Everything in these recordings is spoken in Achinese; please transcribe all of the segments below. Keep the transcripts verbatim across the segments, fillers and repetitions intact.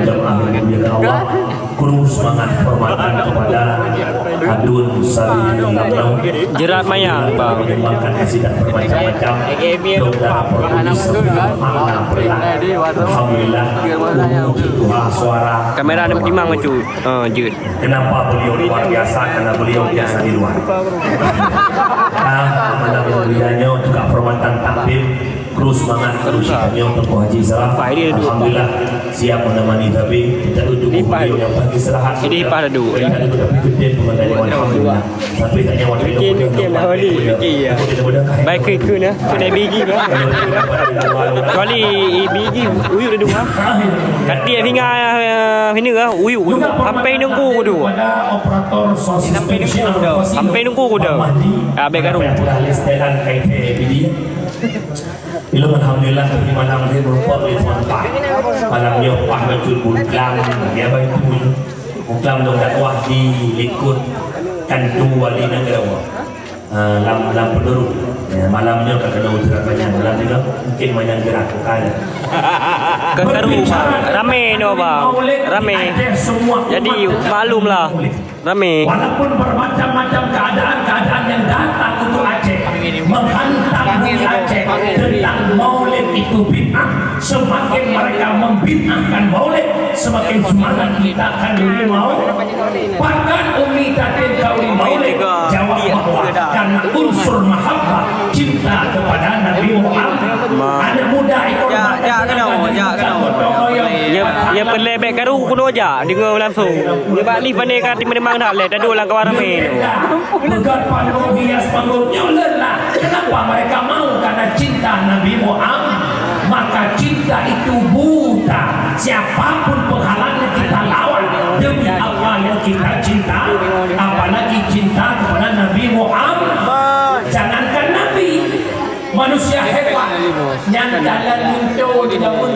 Jamaah yang dimuliakan Allah, kru semangat kehormatan kepada Adun Sari Lamno. Jerat mayang, Bang. Menyumbangkan kasidah bermacam-macam. Dong dalam perkondisi makna berat. Alhamdulillah, puji Tuhan, suara. Kamera ada timang, Macu. Ha, jeuet. Kenapa beliau luar biasa? Karena beliau biasa di luar. Ah, malam yang mulia nyoe juga permata takdim. Kru semangat, kru tanyoe Teungku Haji Sarah. Alhamdulillah, siap menemani tapi kita duduk beliau yang pagi istirahat. Ini pas duduk. Kita duduk tapi gede pengendali, alhamdulillah. Tapi tak nyawa kita mudah. Baik ke, ke nah, ke naik bigi bah. Kecuali bigi, uyuek duduk ah. Kati singa, eh, sini ah, uyuek, uyuek. Sampai nunggu kudu. Pada operator sound system Sampai nunggu kudu. Sampai nunggu kudu. Abang Garu. Dah lestelan kai teh bidi. Ilong alhamdulillah, di malam ni merupakan lima empat. Malam nyoe pas bacut buklam, dia bantu. Buklam dong dakwah di likot kantu wali negara. Ah, lam, lam Peunurun. Ya, malam nyoe ka kena ujaran banyak malam juga. Mungkin banyak gerak bukan. Kekaru, Bang. Ramai no, Bang. Ramai. Jadi, maklumlah. Ramai. Walaupun bermacam-macam keadaan-keadaan yang datang untuk Aceh, menghantam bumi Aceh tentang maulid itu bid'ah, semakin mereka membid'ahkan maulid, semakin semangat kita akan diri mau. Bahkan Umi Tatin Kauli Maulid jawab bahwa karena unsur mahabbah, cinta kepada Nabi Muhammad. Anak muda itu. Ya, ya, kena, ya, kena. Ya, ya, pelebek karu kuno aja, dengar langsung. Dia bak lift pandai ka timang dah leh, tadi ulang kawan ramai tu. Peugah panggung, hias panggung, nyoe lelah. Kenapa mereka mau? Karena cinta Nabi Muhammad. Maka cinta itu buta. Siapapun penghalangnya kita lawan demi apa yang kita cinta, apalagi cinta kepada Nabi Muhammad. Jangankan Nabi, manusia hebat nyan dalam linto di dalam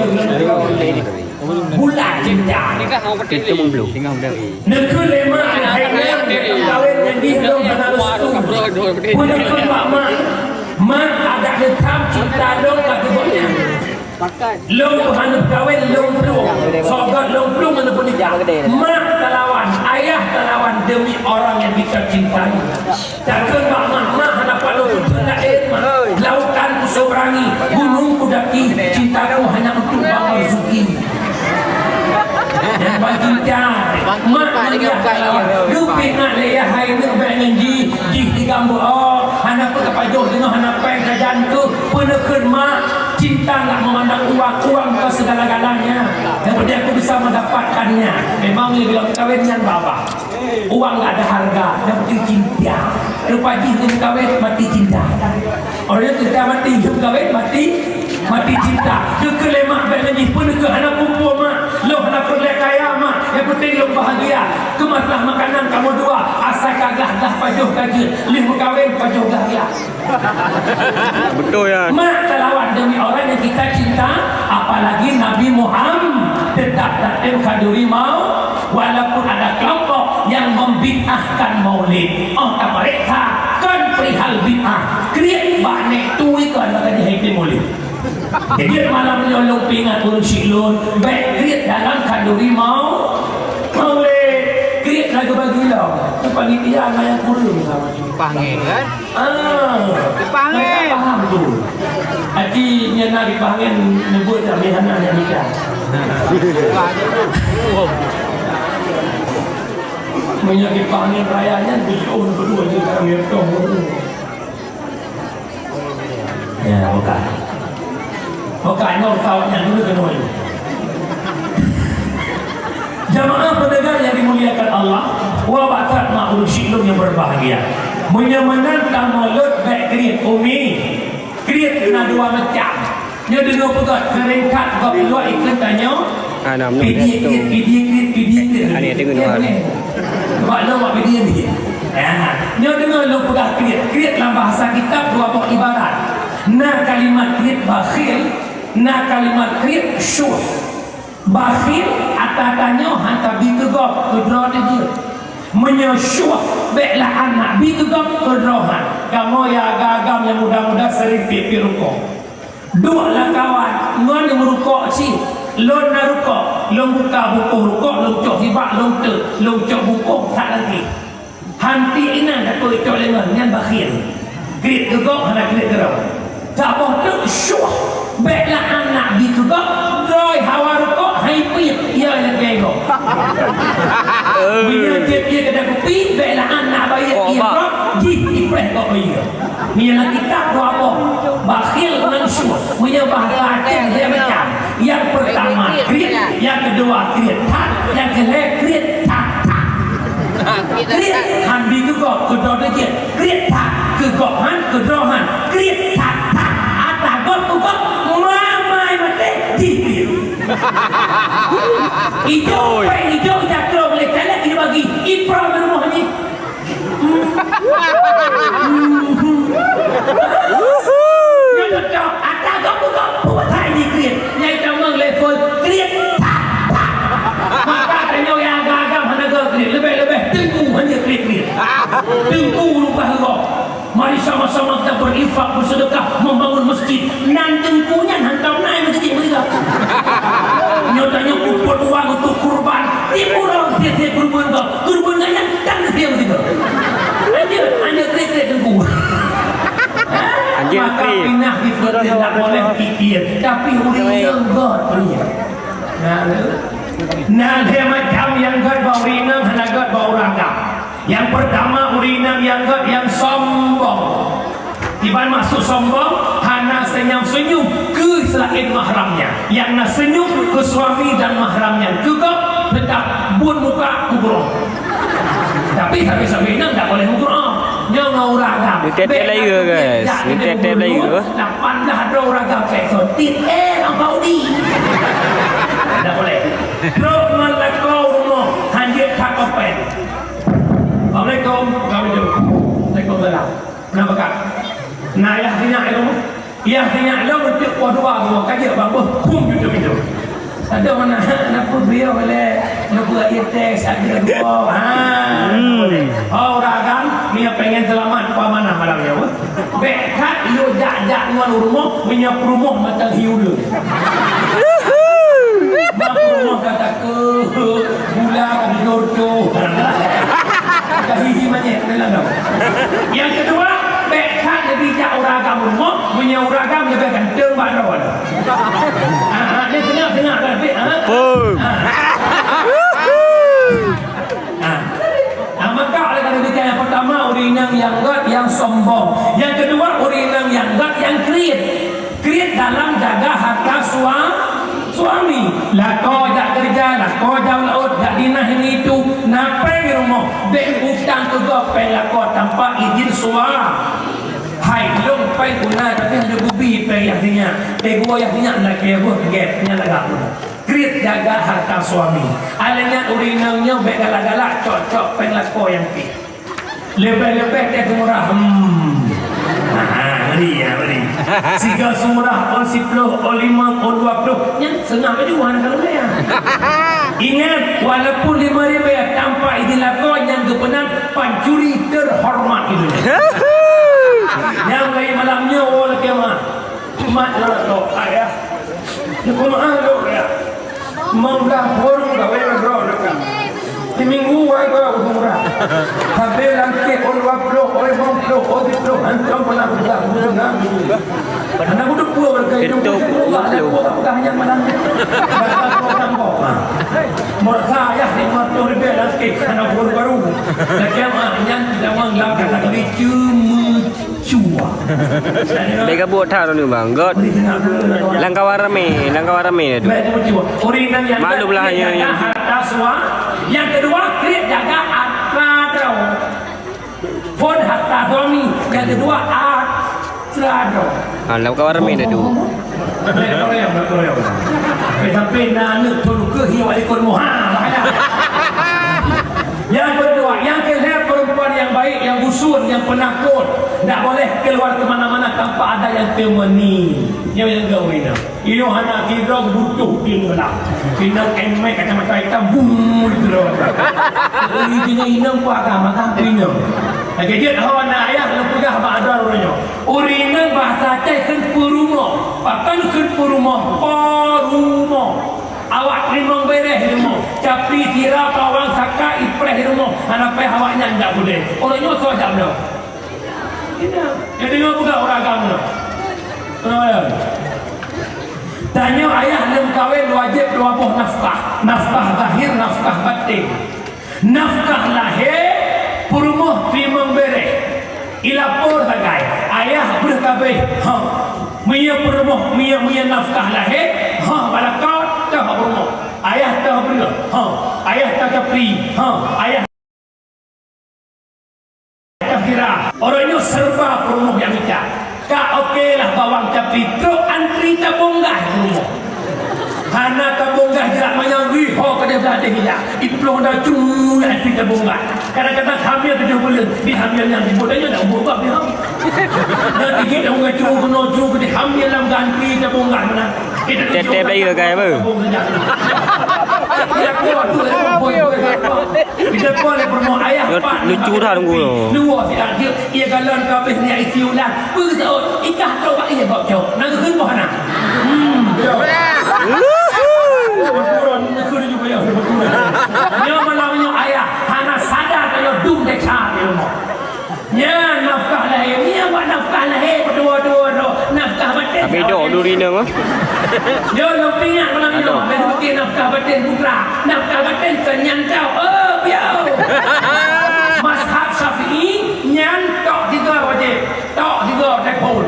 Bulan cinta. Itu belum. Neukheun lé mak hai nyan kawin ngon jih lôn hana restu. Peue neukheun bak mak? Mak, agak neutam cinta lôn ka keu gobnyan. Lôn hana kawin, lôn plueng. Soe göt lôn plueng hana peunikah. Mak talawan, ayah talawan demi orang yang kita cintai. Takheun bak mak, mak hana pat lôn peuteun laén, mak. Lautan kuseuberangi, gunong kudaki, cintaku hanya untuk Bang Marzuki. Dan Bang Cinta, mak meuliah talawan, geupeuingat lé yah hai neuk bèk ngon jih, jih digambô, oh, hana peue kapajoh, jinoe hana péng sajan keuh, peue neukheun mak, cinta enggak memandang uang, uang bukan segala-galanya. Yang penting aku bisa mendapatkannya. Memang lé bilong kawin nyan babah. Uang nggak ada harga, yang penting cinta. Lepas jih ngon kawin mati cinta. Orang yang cinta mati, ngon kawin mati, mati cinta. Keu keulemak bèk ngon jih pun keu hana pupuk mak, lôn hana peureulèe kaya mak, yang penting lôn bahagia. Kemaslah makanan kamoe dua, asai ka glah-glah pajoh ka jeuet, lheuh meukawen pajoh glah-glah. Betul ya. Mak talawan demi orang yang kita cinta, apalagi Nabi Muhammad, tetap takdim khanduri mau, walaupun ada kelompok yang membid'ahkan maulid. Oh, tapareksa, kon perihal bid'ah. Kriet bak nèk tui kon maka jih hai maulid. Jadi malam nyoe lôn peuingat ureueng syiek lôn, bèk kriet dalam khanduri mau, maulid. Kriet lagu bagi lom. Tu panitia maya kureueng sama. Panggil kan? Ah, Dipanggil. Mereka paham tu. Aki nyan na dipanggil nyebut kami hana nyan nikah. Meunyoe dipanggil raya nyan tujoh kedua je kami tong. Ya, bukan. Bukan, nyoe pesawat nyan dulu kena. Jamaah pendengar yang dimuliakan Allah, wa bakat ma ureueng syiek lôn yang berbahagia. Meunyoe meunan tameulot bèk kriet umi, kriet na dua macam. Nyoe deungoe peugah, keuringkat gob luwa ikheun tanyoe. Ah, nah, menurut Pidie dia tu. Kriet, pidie kriet, pidie kriet. Ada yang tengok. Ya, boleh. Bak lôn bak pidie ni. Ya. Nyoe deungoe lôn peugah kriet. Kriet lam bahasa kitab dua boh ibarat. Na kalimat kriet bakhil, na kalimat kriet syuh. Bakhil, ata tanyoe han tabi keu gob, keu droe teuh jeuet. Meunyoe syuh, bèk lam aneuk bi keu gob, keu droe han. Kamoe ya agam-agam nyang muda-muda sering piep-piep rukok. Duek lam kawan, ngon nyang meurukok cit. Lôn na rukok, lôn buka bungkôh rukok, lôn cok sibak, lôn teuk, lôn cok bungkôh that lagèe. Han tiek inan takot icok lé ngon, nyan bakhil. Kriet keu gob hana kriet keu droe. Saboh teuk syuah, bèk la'an nak bi keu gob, droe hawa rukok hai piep, ya lagèe gob. Meunyoe jieb ie keudè kupi, bèk la'an nak bayeue ie gob, jih ipreh gob bayeue. Meunyoe lam kitab dua boh, bakhil ngon syuah. Meunyoe bahasa Aceh dia macam, yang pertama kriet, yang kedua kriet that, yang kelhèe kriet that-that. Kriet han bi keu gob keu droe teuh jeuet, kriet that keu gob han keu droe han, kriet that-that. Ata gob keu gob, mamai maté jih kriet. Ijok, pèng ijok, jakrong lé kalek dibagi, iprong rumoh jih. Nyoe cocok, ata gob-gob, peue pasai jikriet. Nyang tamong level kriet, tak, tak. Maka tanyoe nyang agam-agam hana gob kriet, leubeh-leubeh teungku hana kriet-kriet. Teungku rubah gob. Mari sama-sama kita berinfak, bersedekah, membangun masjid. Nan teungku nyan hantom na meuseujid meuninggai. Nyoe tanyoe kumpul uang untuk kurban. Tiep uroe sie-sie kurban gob. Kurban nyan tan sie meusigoe. Anjeut, anjeut kriet-kriet teungku. Anjeut kriet. Maka pinah di Fadil tak boleh pikir, tapi ureueng nyang göt kriet. Nah, nah, dia macam nyang göt bak ureueng inong, hana göt bak ureueng agam. Yang pertama, ureueng inong nyang göt nyang sombong. Iban maksud sombong, hana senyum-senyum keu selain mahramnya. Nyang na senyum keu suami dan mahramnya. Keu gob tetap buet muka kugroe. Tapi sabe-sabe inong tak boleh mugroe. Nyoe ngon ureueng agam. Ni tep-tep layeue, guys. Ni tep-tep layeue. Lapan belas droe ureueng agam pek son. Tit, eh, Bang Paudi. Tak boleh. Trok ngon lakoe rumoh, hanjeuet that kopèe. Assalamualaikum. Waalaikumsalam. Waalaikumsalam. Kenapa, Kak? Na yah sinyak di rumoh? Yah sinyak lom untuk poh dua rumoh. Ka jeuet bang beuh kum pintoe-pintoe. Adoh mana, na peue beliau lé, na peue air teh, ada dua. Ha. Hmm. Oh, ureueng agam, meunyoe pengen selamat, peue amanah malam nyoe. Bèk that yue jak-jak ngon u rumoh, meunyoe peurumoh mantong hiu deuh. Mak peurumoh ka takot, gula ka tidur tu. Ka hihi manyét, memang dong. Nyang keudua, bèk that leubeh jak ureueng agam u rumoh, meunyoe ureueng agam leubeh ganteng bak droe. Ah, ah, ni tengah-tengah kan, Fik, ah. Apa? Ah. Ah. Ah, maka oleh karena itu, yang pertama, ureueng inong nyang göt, nyang sombong. Yang kedua, ureueng inong nyang göt, nyang kriet. Kriet dalam jaga harta sua-, suami. Lakoe jak keureuja, lakoe jak laôt, jak dinah ini itu, na péng di rumoh. Bèk utang keu gob péng lakoe tanpa izin sua-, hai, lôn péng guna, tapi hana geubi péng yah sinyak. Teuma yah sinyak lakèe beuh gèt, nyan lagak. Kriet jaga harta suami. Alah nyan ureueng inong nyoe bèk galak-galak cok-cok péng lakoe nyang pih. Leubeh-leubeh teuh seumurah. Hmm. Ha, ngeri, ya, ngeri. Sigoe seumurah ôn siplôh, ôn limong, ôn dua plôh. Nyan seungab laju hana ka lulée. Ingat, walaupun lima ribèe tanpa izin lakoe nyang geupeunan pancuri terhormat itu. Nyang laén malam nyoe woe lakèe meu'ah. Mat lôn, ayah. Nyoe meu'ah lôn, ayah. Limong blah thôn gawé ngon droe nyoe kan. Siminggu wai keu umrah. Sabe langkée ôn dua plôh, ôn limong plôh, ôn siplôh, hantom pernah peugah, peugah. Aneuk muda pue berkai hidup. Ketuk dua puluh. Peugah nyang mana? Peugah orang kok. Merasa ayah lima ratus ribu langkée, aneuk muda baru. Lagi amat nyan tidak menganggap kata kami cuma. Cua. Bèk gabuk that droeneuh, bang. Göt. Lam kawan ramé, lam kawan ramé tu. Maklumlah, ya, ya. Harta sua. Yang kedua, kriet jaga atra droe. Phôn harta suami. Yang kedua, atra droe. Ah, lam kawan ramé dah tu. Bèk koreong, bèk koreong. Bèk sampai na aneuk thôn keuh hiwa ikon muha, makanya. Yang kedua, yang kelhèe perempuan yang baik, yang usun, yang penakut. Ndak boleh keluar ke mana-mana tanpa ada yang temani. Nyoe nyang gawé nyoe. Inong hana sidroe butuh tim lah. Inong emek kacamata hitam, bum, gitu. Jadi inong pun agama kan inong. Lagi jeuet ho aneuk ayah, lôn peugah bak droeneuh nyoe. Ureueng inong bahasa Aceh kheun peurumoh. Pakon kheun peurumoh? Peurumoh. Awak teurimong beureh di rumoh, capli sira bawang saka ipreh di rumoh, hana payah awaknyan jak keudè. Ureueng nyoe soe jak bloe? Inong. Nyoe deungoe peugah ureueng agam nyoe. Tanyoe ayah lheueh meukawen wajéb dua boh nafkah, nafkah zahir, nafkah baten. Nafkah lahé, peurumoh teurimong beureh. Ilapor sagai, ayah breueh ka abéh, ha. Meunyoe peurumoh, meunyoe, meunyoe nafkah lahé, ha, bak lakoe, toh peurumoh. Ayah toh breueh, ha. Ayah toh capli, ha. Ayah toh sira. Ureueng nyoe serba peurumoh nyang mita. Ka oke lah bawang capli, trok antri tabong gah di rumoh. Hana tabong gah jak manyang, wih, ho keudeh blah deh jak. Iplueng dacung antri tabong gah. Kadang-kadang hamil tujoh buleuen, di hamil nyang ribot aja dak ubah bah di ham. Dan iji dah ureueng cu keunoe cu keudeh hamil lam antri tabong gah meunan. Tete bayi gagai apa? Tidak kuat tu, tidak kuat. Tidak kuat, dia pernah ayah. Lucu dah nunggu tu. Dua sidak dia. Ia galon ka abéh niat isi ulang. Peue saôt, ikah trok bak ie bak cok. Na geukheun boh hana. Hmm. Beutôi, beutôi juga ya, beutôi. Nyoe malam nyoe ayah hana sadar kaya dum desya di rumoh. Nyan nafkah lahé, nyan buat nafkah lahé, beudua-dua droe. Nafkah baten. Tapi dok duri nang, ah. Nyoe lôn peuingat malam nyoe. Aduh. Bèk pikir nafkah baten putra. Nafkah baten keu nyan tau. Oh, piau. Mazhab Syafi'i, nyan tok tiga wajéb. Tok tiga telepon.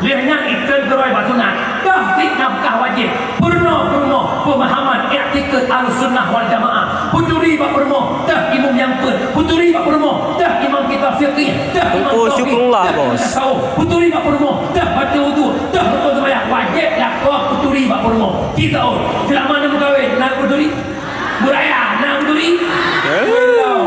Lheueh nyan ikheun keurôi bak sunat. Dah cit nafkah wajéb. Peurunoe-peurunoe peumahaman iktikeuet Ahlussunnah wal Jamaah. Peuturi bak peurumoh, dah imum nyang peuet. Peuturi bak peurumoh, dah imam kitab fiqih, dah imam tauhid, dah imam tasawuf. Peuturi bak peurumoh, dah baca wudu, dah rukun seumayang. Wajéb lakoe peuturi bak peurumoh. Kita, oh, selama na meukawen, na peuturi? Beuraya, na peuturi? Eh? Belum.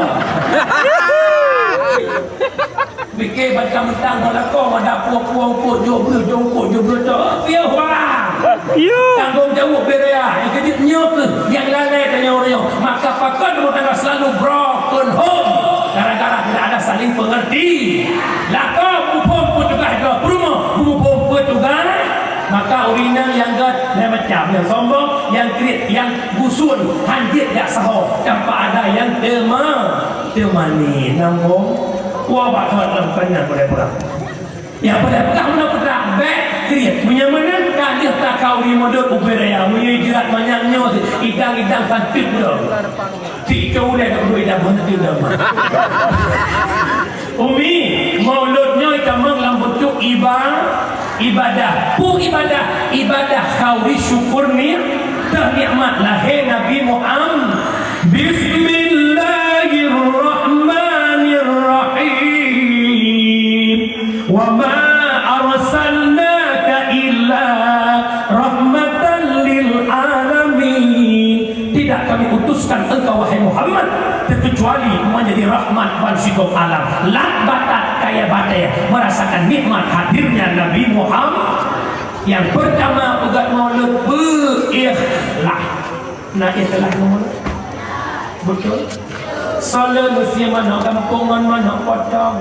Pike bak mantong-mantong bak lakoe, mada puôh-puôh eungkôt, jôh breueh, jôh eungkôt, jôh breueh, toh. Piôh, wah! Piôh! Tanggông jaweueb beu raya, nyang keujeuet nyoe kheueh nyang lalè tanyoe-nyoe. Maka pakon rumoh tangga seulalu broken home. Gara-gara tidak ada saling pengerti. Lakoe muphom peue tugaih droe peurumoh, muphom peue tugaih. Maka ureueng inong nyang gèt laén macam, nyang sombong, nyang kriet, nyang gusun, han jeuet jak saho, tanpa ada nyang teuma-, teumani. Nambông. Wah, bak thon lam keunan boleh peugah. Nyang boleh peugah meunan peugah, bèk kriet. Meunyoe meunan, ka deuh takau di modot ubé raya. Meunyoe jeurat manyang nyoe, idang-idang santeuet dong. Cit cok ulèe dak udôk idang meunan teuh dong. Umi, Maulud nyoe tamong lam beutôi iba-, ibadah. Peue ibadah? Ibadah khauri syukur ni-, teuh nikmat lahé Nabi Muhammad. Bismillahirrahmanirrahim. Wa ma arsalnaka illa rahmatan lil alamin. Tidak Kami utuskan engkau, wahai Muhammad, terkecuali menjadi rahmat ban sigom alam. Lam batat kaya batée merasakan nikmat hadirnya Nabi Muhammad. Yang pertama, peugöt Maulud, beuikhlas. Na ikhlas ngon Maulud? Beutôi? Soe lôn usie manok gampông ngon manok potong?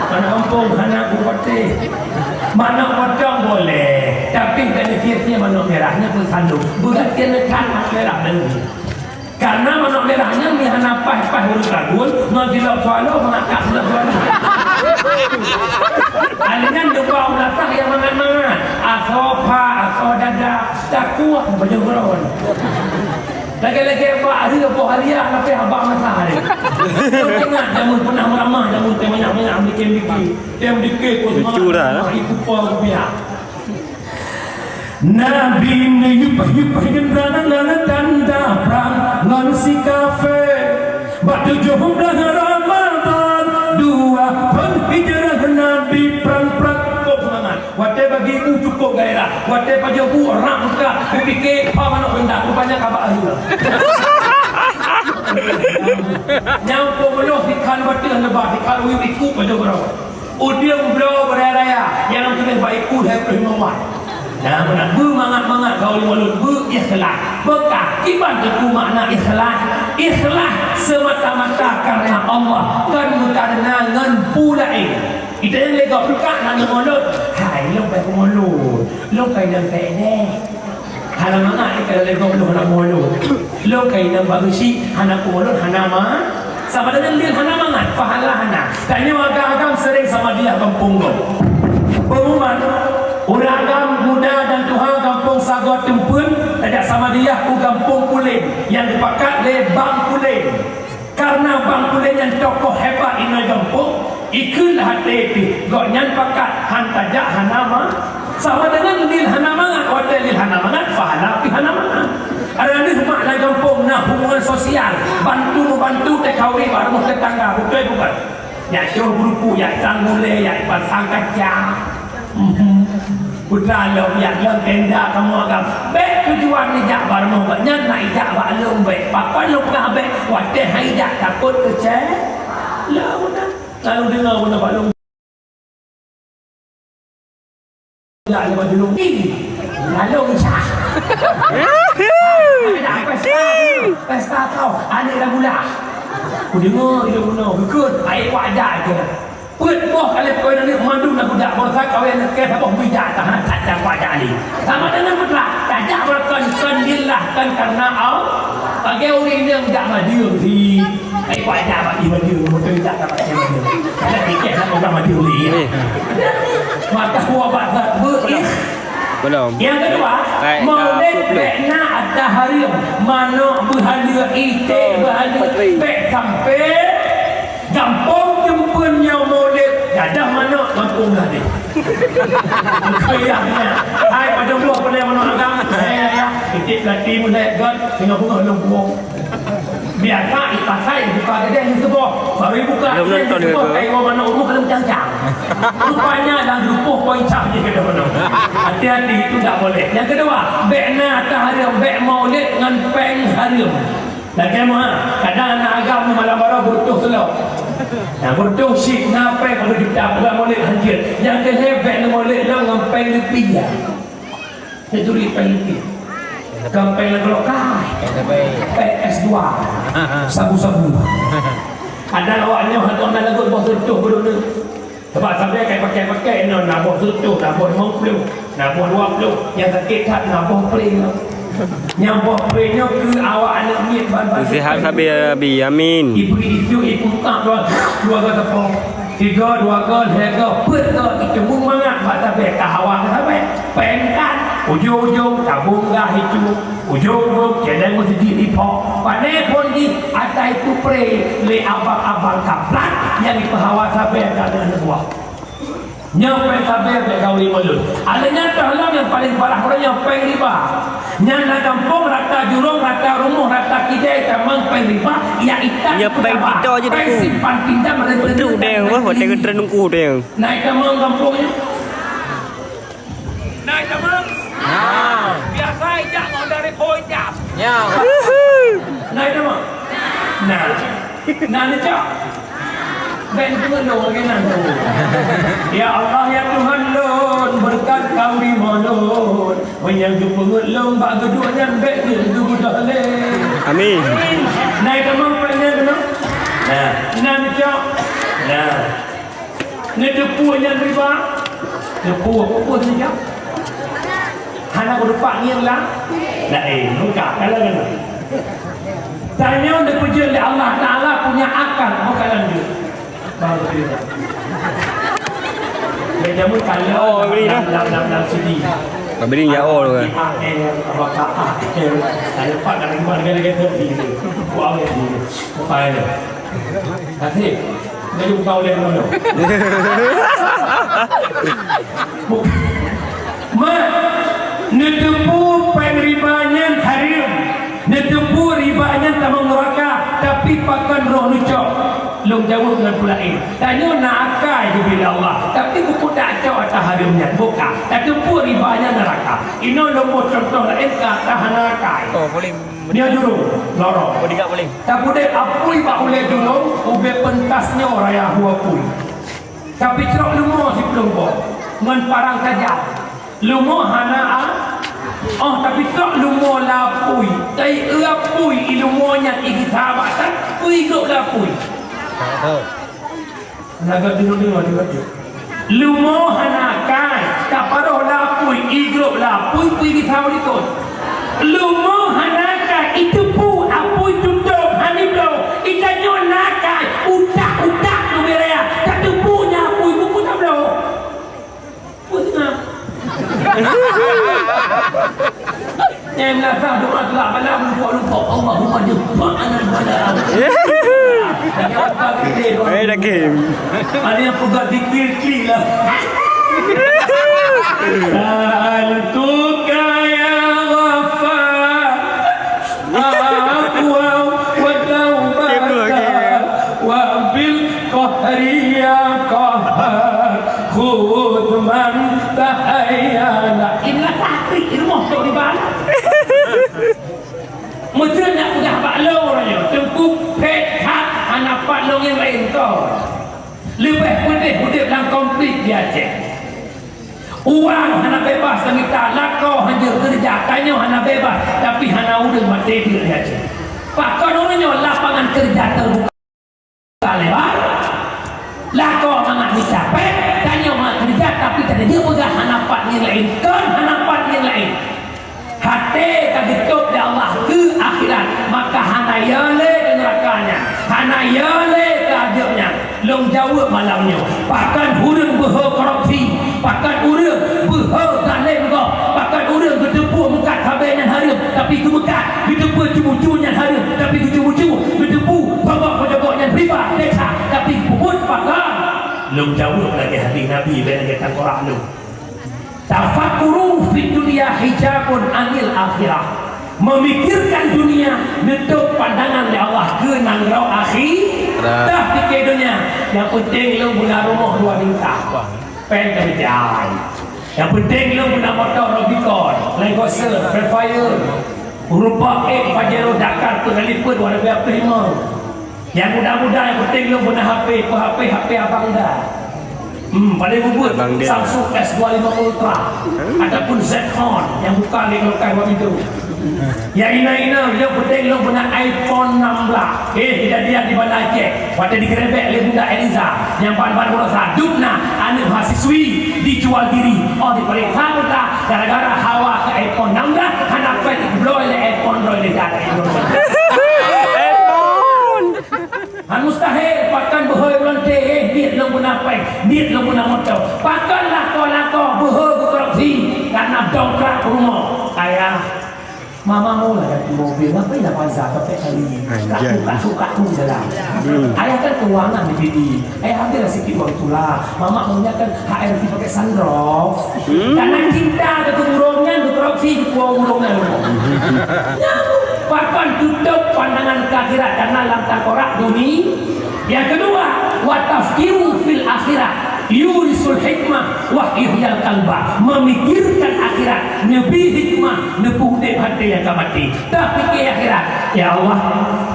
Manok gampông hana kupatéh. Manok potong boleh, tapi hana sie-sie manok mirah, nyan peusalah. Beugaséh neukat manok mirah lagi. Karena manok mirah nyan meuhana paih-paih ureueng lagun, ngon silop swallow, mangat silop swallow. Akhirnya neuba u lasah nyang mangat-mangat. Asoe pha, asoe dada, takue bajèe buron. Lagèe-lagèe bak hari leubeh hari, ah, leubeh abang masa hari. Ingat jameun pernah meuramah, jameun teuh banyak-banyak bikin-bikin. Tem dikit pun lucu dah, eh? Itu pun biar. Nabi neuyup-yup hindran ngon tanda prang ngon si kafé. Bak tujoh blaih Ramadhan, dua thon hijrah Nabi prang-prang. Kok seumangat. Watèe bagi u cukôp gairah. Watèe pajoh bu rab muka, beupiké pha manok reundak, rupanya ka bak akhé. Nyang peumeulôh sikhan batèe leubah, sikhan uyueb iku pajoh keudroe. Udeueng bloe beuraya-raya, nyang tuléh bak iku lhèe ploh limong wan. Nah, meunan beumangat-mangat gaul Maulud, beuikhlas. Beukah, kiban teungku makna ikhlas? Ikhlas semata-mata karena Allah, kon meukarena ngon peue laén. Kita nyang lé gob teuka na Maulud. Hai, lôn pai Maulud. Lôn pai nang pai deh. Hana mangat, eh, kalau lewat lôn hana meuulôn. Lôn ka inong bak geuchik, hana peuulôn, hana ma-, sama dengan lil hana mangat, pahala hana. Tanyoe agam-agam sering samadiyah gampông gob. Pengumuman, ureueng agam muda dan tuha gampông Sagoe Teumpeuen tajak samadiyah u gampông Pulen nyang geupakat lé Bang Pulen. Karena Bang Pulen nyan tokoh hebat inoe gampông, ikheun lam até pih, gobnyan pakat han tajak hana ma-, sama dengan lil hana mangat, watèe lil hana mangat, pahala pih hana mangat. Adak lheueh mak lam gampông na hubungan sosial, bantu-membantu T K W bak rumoh tetangga, beutôi bukan? Jak troh geurumpok, jak sang gulèe, jak pasang kaca. Mhm. Putra lôn, jak lôn tenda kamoe agam. Bèk tujuan ijak bak rumoh gobnyan, na ijak bak lôn bèk. Pakon lôn peugah bèk, watèe han ijak takot keuceulak. Lalu deungö guna bak lôn. Jak lôn bak lôn. Ih, lalu Isa. Ada pesta, pesta kau, aneuk lam bulan. Kudeungö ilôn bunoe, geukheun, ai kuajak je. Peuet boh kali peuet aneuk mandum na budak bangsa kawin aneuk kèe saboh bijak tahan that dan kuajak lé. Sama dengan putra, tajak beureukan kon lillah kon karena Allah. Bagi ureueng inong jak madeueng si, ai kuajak bak jih madeueng, beutôi jak dapat jih madeueng. Karena tikeh nak orang madeueng lé. Maka kuah bak zat beuih. Belum. Yang kedua, baik, maulid bèk na ata hareuem, manok beuhaleue, iték beuhaleue, bèk sampai gampông Teumpeuen nyoe maulid, gadah manok gampông gadeh. Hai, padum boh peuleueh manok agam. Hai, ya, ya. Iték peulati mulai gon, singoh beungoh lôn buông. Biasa ipasai buka gadeh di seuboh, baru ibuka gadeh di seuboh, kai woe manok rumoh keuneuk cang-cang. Rupanya lam rupoh poin cam jih gadeh manok. Hati-hati, itu tak boleh. Yang kedua, bèk na ata hareuem, bèk maulid ngon péng hareuem. Lagèe meuha, kadang aneuk agam malam baroe beureutoh seulom. Nah, beureutoh syik, na péng peuet juta, peugah maulid hanjeuet. Nyang keu lhèe bèk neumaulid lom ngon péng leupie. Neuturi péng leupie. Kon péng lam gulong kai. Péng S dua. Sabu-sabu. Kadang awak nyoe hantom na lagot boh seureutoh beudôh. Sabab sabe kai pakai-pakai inoe na boh seureutoh, na boh limong ploh, na boh dua ploh, nyang sakét that na boh pre nyoe. Nyang boh pre nyoe keu awak aneuk miet ban-ban. Sihat sabe ya Rabbi, amin. Ibu isu ibu tak dua, dua go tepung. Tiga, dua go, lhèe go, peuet go, itu pun mangat bak sabe ka hawa ka sabe. Péng kan, ujong-ujong tabong gah itu. Ujong-ujong keunan meuseujid ipo. Pane phôn jih ata itu pre lé abang-abang kaplat nyang ipeuhawa sabe ka deungon buah. Nyoe péng sabe bèk gawi mulod. Alèh nyan toh lom nyang paleng parah uroe nyoe péng riba. Nyan lam gampông rata jurông, rata rumoh, rata kidai tamong péng riba, ya itat. Nyoe péng pita je péng diku. Simpan pinjam. Betul deh, wah, watèe geutreun ungku deh. Naik tamong gampông nyoe. Nah, teman. Nah. Biasa ijak mau dari poin jam. Ya. Nah, teman. Nah. Nah, ni cok. Ben pengeluh lagi nanti. Ya Allah, ya Tuhan lôn, berkat kami lôn. Menyang pengeluh lôn bak gedung nyan bek ni gedung dah leh. Amin. Nah, teman, pernah kena. Nah. Nah, ni cok. Nah. Neuteupeue nyan riba? Neuteupeue, peue saja. Hana kudepak ngieng lah. Laén, buka, kalau kena. Tanyoe neupeujeuet lé Allah Taala punya akal, bukan lanjut. Baru dia. Dia jamu kalau. Oh, beli dah. Dalam, dalam, dalam sini. Beli ya, oh. A L, apa K A L. Saya pak dalam mana kena kata sini. Buat apa sini? Apa ada? Kasih. Baju buka oleh mana? Mak, neuteupeue péng riba nyan hareuem. Neuteupeue riba nyan tamong neuraka, tapi pakon roh neucok? Lôn jaweueb ngon peue laén. Tanyoe na akai geubri lé Allah, tapi buku tak cok ata hareuem nyan. Buka. Tateupeue riba nyan neuraka. Inoe lôn boh contoh laén ka ata hana akai. Oh, boleh. Nyoe jurông, lorong. Bodyguard boleh. Tapeuudép apui bak ulèe jurông, ubé peuntas nyoe raya hu apui. Tapeucrok leumo siploh boh ngon parang tajam. Leumo hana a-, oh, tapeucrok leumo lam apui. Taieu apui i leumo nyan i gisa bak tan, pui gop lam apui. Lagak deungoe-deungoe, deungoe-deungoe. Leumo hana akai, taparoh lapui, igrôp lapui, pui gisa u likot. Leumo hana kai, iteupu apui tutong hana bloe. Itanyoe na kai, utak-utak leubeh raya. Tateupu nya apui buku tabloe. Peue seunang? Nyang meunasah doa teulak bala, meulupok-lupok, Allahumma dafa'na bala. Eh, dah game. Ada nyang peugah zikir klik lah. Sa'altuka ya Ghaffar, afwan wa taubatan, wa bil qahri ya qahhar, khudh man tahayyala. Inilah taktik ilmu tu di bawah. Meuteun nak peugah bak lôn uroe nyoe, Teungku phet that hana pat lôn nyang laén kon. Leubeh peudeh udeb lam konflik di Aceh. Ureueng hana bebas tamita, lakoe hana jeuet keureuja, tanyoe hana bebas, tapi hana ureueng maté di Aceh. Pakon uroe nyoe lapangan keureuja teubuka lebar, lakoe mangat mita pet, tanyoe mangat keureuja, tapi tanyoe peugah hana pat nyang laén, kon hana pat nyang laén. Até ka geutôb lé Allah keu akhirat, maka hana yo lé keu neuraka nyan, hana yo lé keu azeub nyan. Lôn jaweueb malam nyoe, pakon ureueng beuhe korupsi, pakon ureueng beuhe zalem gob, pakon ureueng geuteupeue meukat sabe nyan hareuem, tapi geumeukat, geuteupeue ceumeucue nyan hareuem, tapi geuceumeucue, geuteupeue sogok-meujogok nyan riba, desya, tapi peubuet pakon. Lôn jaweueb lagée hadis Nabi, bék lagée tangkorak lôn. Tafakkuru fid dunya hijabun anil akhirah. Memikirkan dunia neutôb pandangan lé Allah keu nanggroe akhi-, Dah. Dah pike dunia, nyang penting lôn beuna rumoh dua tingkat. Péng ka meucai. Nyang penting lôn beuna moto Rubicon, Land Cruiser, Vellfire, Euro empat X, Pajero, Dakar, peuet kali peuet, dua ribu dua puluh lima. Nyang muda-muda nyang penting lôn beuna H P, peue H P, H P abang dah. Hmm, paling ubit Abang dia. Samsung S dua lima Ultra ataupun Z Fold nyang buka lé lokasi buat pintu. Nyang ina-ina nyang penting lôn beuna iPhone enam belas. Eh, kejadian di Banda Aceh. Watée digerebek lé Bunda Eliza nyang ban-ban beurasa dum na aneuk mahasiswi dijual diri. Oh, diperiksa buta gara-gara hawa keu iPhone enam belas hana pet bloe lé iPhone droe lé iPhone. Han mustahil, pakon beuhôi ulôn teuh, eh, niet lôn beuna péng, niet lôn beuna moto. Pakon lakoe-lakoe beuhôi beukorupsi, karena dongkrak rumoh. Ayah, mama mula ganti mobil, ngapain dah Avanza sampai kali ini? Anjay. Kaku, kaku, kaku jalan. Hmm. Ayah kan keuangan di P D I. Ayah ambil lah sikit uang itulah. Mama maunya kan H R V pakai sunroof. Hmm. Karena cinta ke burung nyan, ke korupsi, ke burung nyan. Pakon tutôb pandangan ke akhirat karena lam tangkorak dunia. Yang kedua, wa tafkiru fil akhirah yurisul hikmah wa yuhyil qalba. Memikirkan akhirat, neubi hikmah, neupeuudeb hati nyang ka maté. Tapike akhirat. Ya Allah,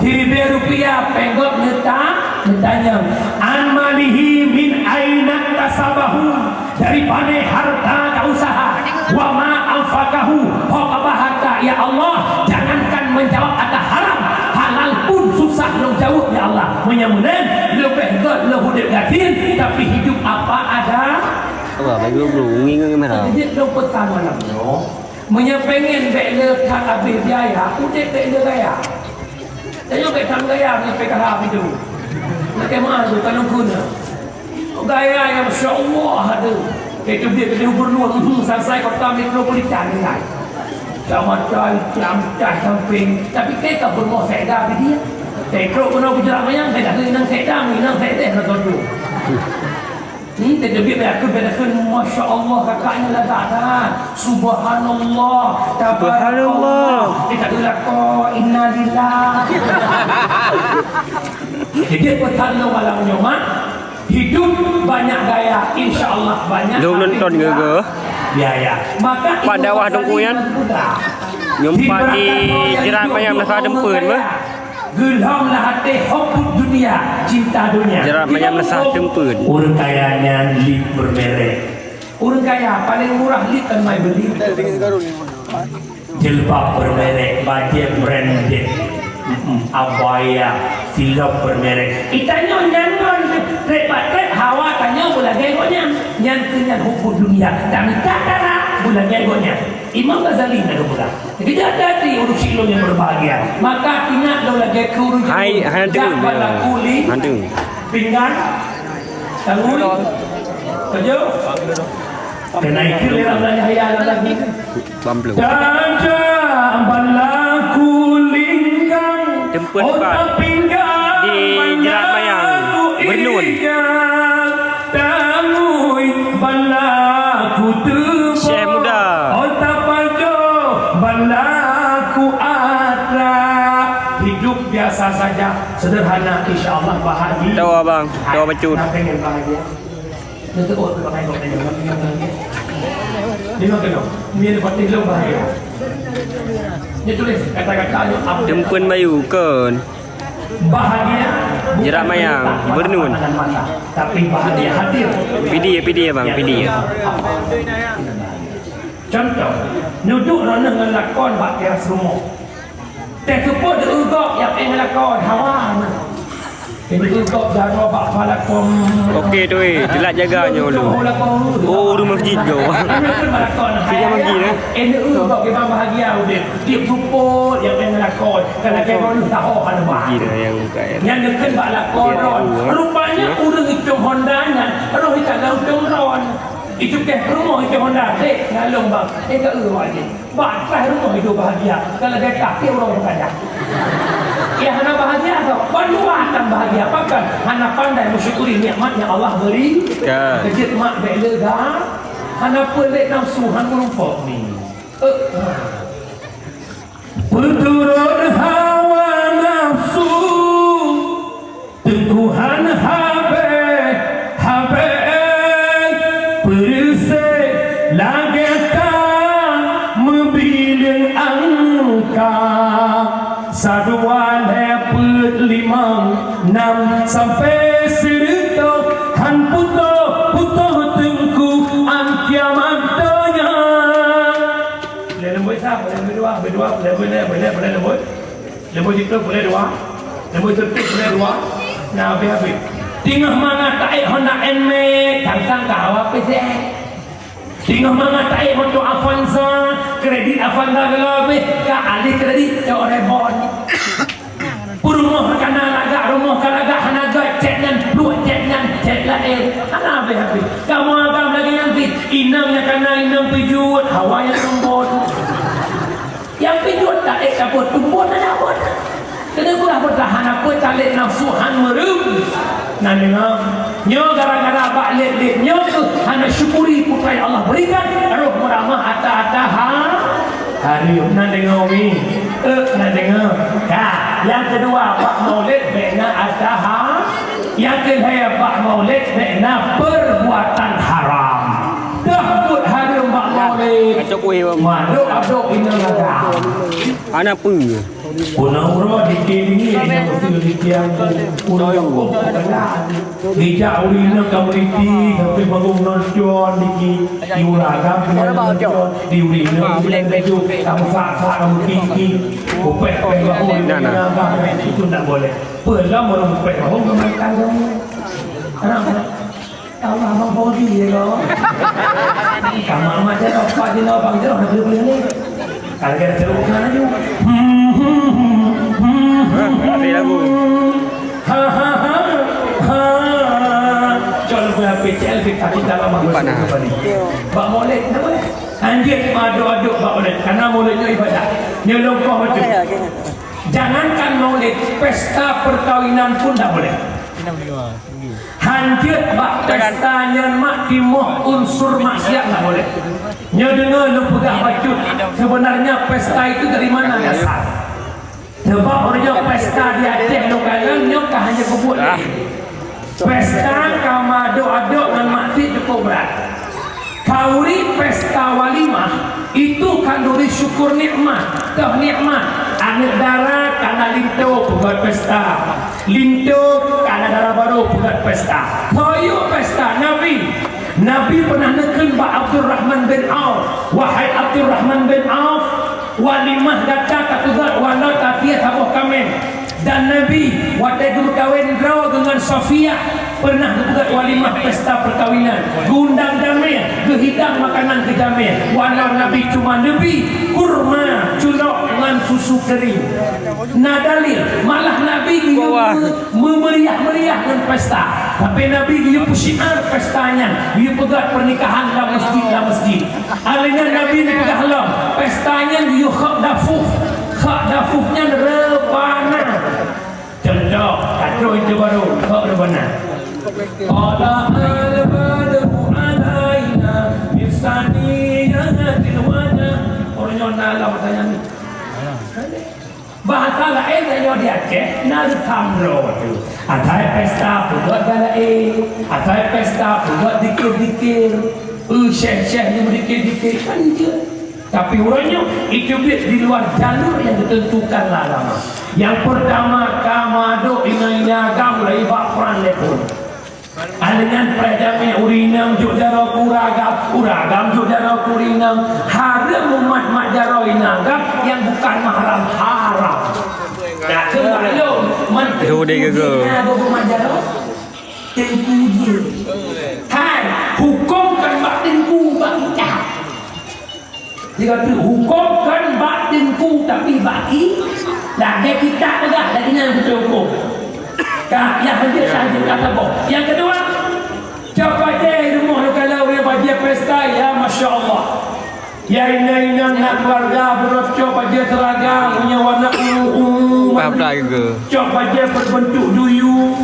siribée rupiah péng gob neuta-, neutanyong, "An malihi min aina kasabahu?" Dari pane harta ka usaha? "Wa ma anfaqahu?" Ho ka ba harta, ya Allah, jangankan menjawab kata haram, halal pun susah lôn jaweueb, ya Allah. Meunyoe meunan, leubeh gét lôn udeb gasien, tapi hidup apa ada? Allah, bagi guru, ngingat merah. Jadi, lôn pesan malam nyoe, Meunyoe pengen bék le that habéh biaya, udeb bék le gaya. Tanyoe bék that gaya meunyoe P K H begitu. Lakée meu'ah tu, ka lôn kheun na. Gaya nyang masya Allah ada. Itu dia kena gubernur, hmm, sansai kota metropolitan nilai. Kacamata hitam, cah samping. Tapi kita bermoh sekda bagi dia. Tekro kena berjalan mayang, saya dah inang sekda, inang sekda, nak tonton. Hmm, teubiet bak aku, bak aku, masya Allah, kakaknya lagak dah. Subhanallah, tabarakallah. Subhanallah. Dia tak gerak kau, innalillah. Jadi, pesan lo malam nyoe, Mak. Hidup banyak gaya, insya Allah banyak. Jom nonton ke, ke? Ya, ya. Maka Pak dakwah Teungku Yan. Nyumpat di jerat mayam nasa dempun, mah. Geulham lam até hubbud dunia, cinta dunia. Jerat mayam nasa dempun. Ureueng kaya nyan lip bermerek. Ureueng kaya paling murah lip kan mai beuli. Jilbab bermerek, bajée branded. Mm-mm, abaya, silop bermerek. Itanyoe nyan ngon Treb bak treb hawa tanyoe beulagèe gobnyan. Nyan keuh nyan hubbud dunya. Tamita dara beulagèe gobnyan. Imam Ghazali na geupeugah. Jadi hati-hati ureueng syik lôn nyang berbahagia. Maka ingat lôn lagèe keu ureueng syik lôn. Hai, hai, hantu. Jak balaku ling, hantu. Pinggan, tanggui, keujeuh. Keunaikheun lé Ramdan Yahya dalam lagu. Bang Blue. Tajak balaku linggang, Teumpeuen otak pat pinggang di Jerak Mayang, balaku Bernun. Ijan, tanggui balaku teuboh, Syekh Muda. Otak pajoh balaku atra. Hidup biasa saja, sederhana, insya Allah bahagia. Tahu abang, tahu bacut. Nah, pengen bahagia. Dia tegur tu pakai kau tanya, kau tanya, kau tanya. Dia makan dong. Dia ada patih lo bahagia. Dia tulis kata-kata yang apa? Teumpeuen Bayu kon. Bahagia bukan Jerak Mayang, terletak pada Bernun. Pandangan mata, tapi bahagia hadir. P D ya, P D ya, Bang, P D ya. Contoh, nuduek droeneuh ngon lakon bak teras rumoh. Teuh seupôt deuh gob nyang éh lakon hawa. Deuh gob jaroe bak palakon. Oke tu, eh, teulat jaga nyoe lu. Oh, ureueng masjid kau. Tiga masjid, eh? Éh deuh gob kiban bahagia udép. Tiep seupôt nyang éh lakon. Kalau kayak kau ni tahu kan bah. Masjid yang buka, ya. Nyang deukén bak lakon. Ya, ron. Ya. Rupanya ureueng icong Honda nyan roh icok lam icong ron. Icukeh rumoh icong Honda, dek ngalong bang. Éh ka eu wajib. Bak atas rumoh hidup bahagia. Kalau dekat ke orang berkadang. Ya hana bahagia tau. Bandua akan bahagia. Pakon? Hana pandai mensyukuri nikmat yang Allah beri. Kan. Kejut mak bek lega. Hana peulét nafsu han meureumpok ni. Eh. Peuturot hawa nafsu. Teungku han habéh-habéh, peureuséh lagée ka meubileung angka. Sadua lhée peuet limong nam sampoe sireutôh, han putôh-putôh teungku án kiamat donya. Lhée leumbôi sa, lhée leumbôi dua, lhée leumbôi lhée, lhée leumbôi lhée, lhée leumbôi lhée. Leumbôi siplôh peureulée dua, leumbôi siplôh peureulée dua, na habéh-habéh. Teungoh mangat taék Honda Nmax, sang-sang ka hawa P C X. Teungoh mangat taék moto Avanza, kredit Avanza geulabeh, ka alih kredit cok rebon. Peurumoh ka na lagak, rumoh ka lagak, hana gét, cét nyan, pluek cét nyan, cét laén. Hana habéh-habéh. Kamoe agam lagée nyan cit, inong nyang ka na inong Peugeot, hawa nyang tumbon. Nyang Peugeot taék ka buet tumbon hana buet. Keuneuk beulah beutahan apui talét nafsu han meureum. Na deungoe, nyoe gara-gara bak lét-lét nyoe keuh hana syukuri peue nyang Allah berikan, roh meuramah ata-ata ha-, hareuem. Na deungoe mi? Eh, na deungoe. Ka, nyang keudua bak maulid bèk na ata ha-, nyang keulhèe bak maulid bèk na perbuatan haram. Dah buet hareuem bak maulid. Kacau kueh, Bang. Madok-adok inong agam. Hana peue. Puna uroe dikir ni, nyang mesti dikir ureueng kampung peugah. Dijak ureueng inong ka meuliti, sampai bangun nonton dikir. Di ureueng agam nonton, di ureueng inong bilang baju, kamu sak-sak, kamu tinggi. Upeh-upeh bahu, nah, nah. Itu tak boleh. Peue lom ureueng upeh bahu, memakan kamu. Haram. Tahu abang Fauzi ya kau? Kamu amat je, nampak je, nampak je, nak boleh-boleh ni. Kalau dia ceruk sana je. Ada lagu. Ha, ha, ha, ha. Cok lagu P C L, kita, kita lama. Empat, nah. Bak Maulid, kenapa? Anjir, aduk-aduk bak Maulid. Karena Maulid nyoe ibadah. Nyoe longkong betul. Jangankan Maulid, pesta perkawinan pun tak boleh. Hanjeuet bak pesta nyan mak timoh unsur maksiat hana boleh. Nyoe deungoe lôn peugah bacut, sebenarnya pesta itu dari mana dasar? Sebab uroe nyoe pesta di Aceh lôn kalon nyoe ka hana peubuet lé. Pesta ka meuadok-adok ngon maksiat cukup brat. Khanduri pesta walimah, itu khanduri syukur nikmat, toh nikmat. Aneuk dara ka na linto peugöt pesta. Linto ka na dara barô peugöt pesta. Kayue pesta Nabi. Nabi pernah neukheun bak Abdurrahman bin Auf, "Wahai Abdurrahman bin Auf, walimah gata ka peugöt walau tapi saboh kaméng." Dan Nabi watée geumeukawen droe deungon Safiyah, Pernah geupeugöt walimah pesta perkawinan, geuundang jamé, geuhidang makanan keu jamé. Walau Nabi cuma neubri kurma, culok ngon susu kering. Na dalil, malah Nabi geuyue me-, meumeriah-meriah ngon pesta. Tapi Nabi geuyue peusyiar pesta nyan, geuyue peugöt pernikahan lam masjid, lam masjid. Alèh nyan Nabi neupeugah lom, pesta nyan geuyue khok dafuh. Khok dafuh nyan reubana. Contoh, ka troh itu baru, khok reubana. Tala al-badru alaina min saniyati al-wada. Ureueng nyoe na lam masa nyan. Bahasa laén tanyoe di Aceh na reusam droe teuh. Asai pesta peugöt balaé, asai pesta peugöt dikir-dikir. Eh, syeh-syeh nyang dikir-dikir kan jeuet. Tapi uroe nyoe, itu biet di luar jalur nyang geuteuntukan lé agama. Nyang peurtama, ka meuadôk inong-inong agam lé bak pran lé phôn. Alèh nyan preh jamé ureueng inong jok jaroe keu ureueng agam, ureueng agam jok jaroe keu ureueng inong. Hareuem mumat-mat jaroe inong agam nyang bukan mahram, haram. Nah, keu maklum, mantong Duh, deh, geugeu. Jih na gob mumat jaroe, teungku jih. Hai, hukôm kon bak teungku, bak kitab. Jika tu hukôm kon bak teungku, tapi bak ki-, lagèe kitab peugah, lagèe nyan beutôi hukôm. Ka, nyang hanjeuet, hanjeuet ka saboh. Nyang keudua, cok bajèe rumoh lôn kalon ureueng bajèe pesta, ya, masya Allah. Ya, inong-inong na keuluwarga, beurôh cok bajèe seragam, nyang warna ungu-ungu. Paham tak, Gege? Cok bajèe berbentuk duyung,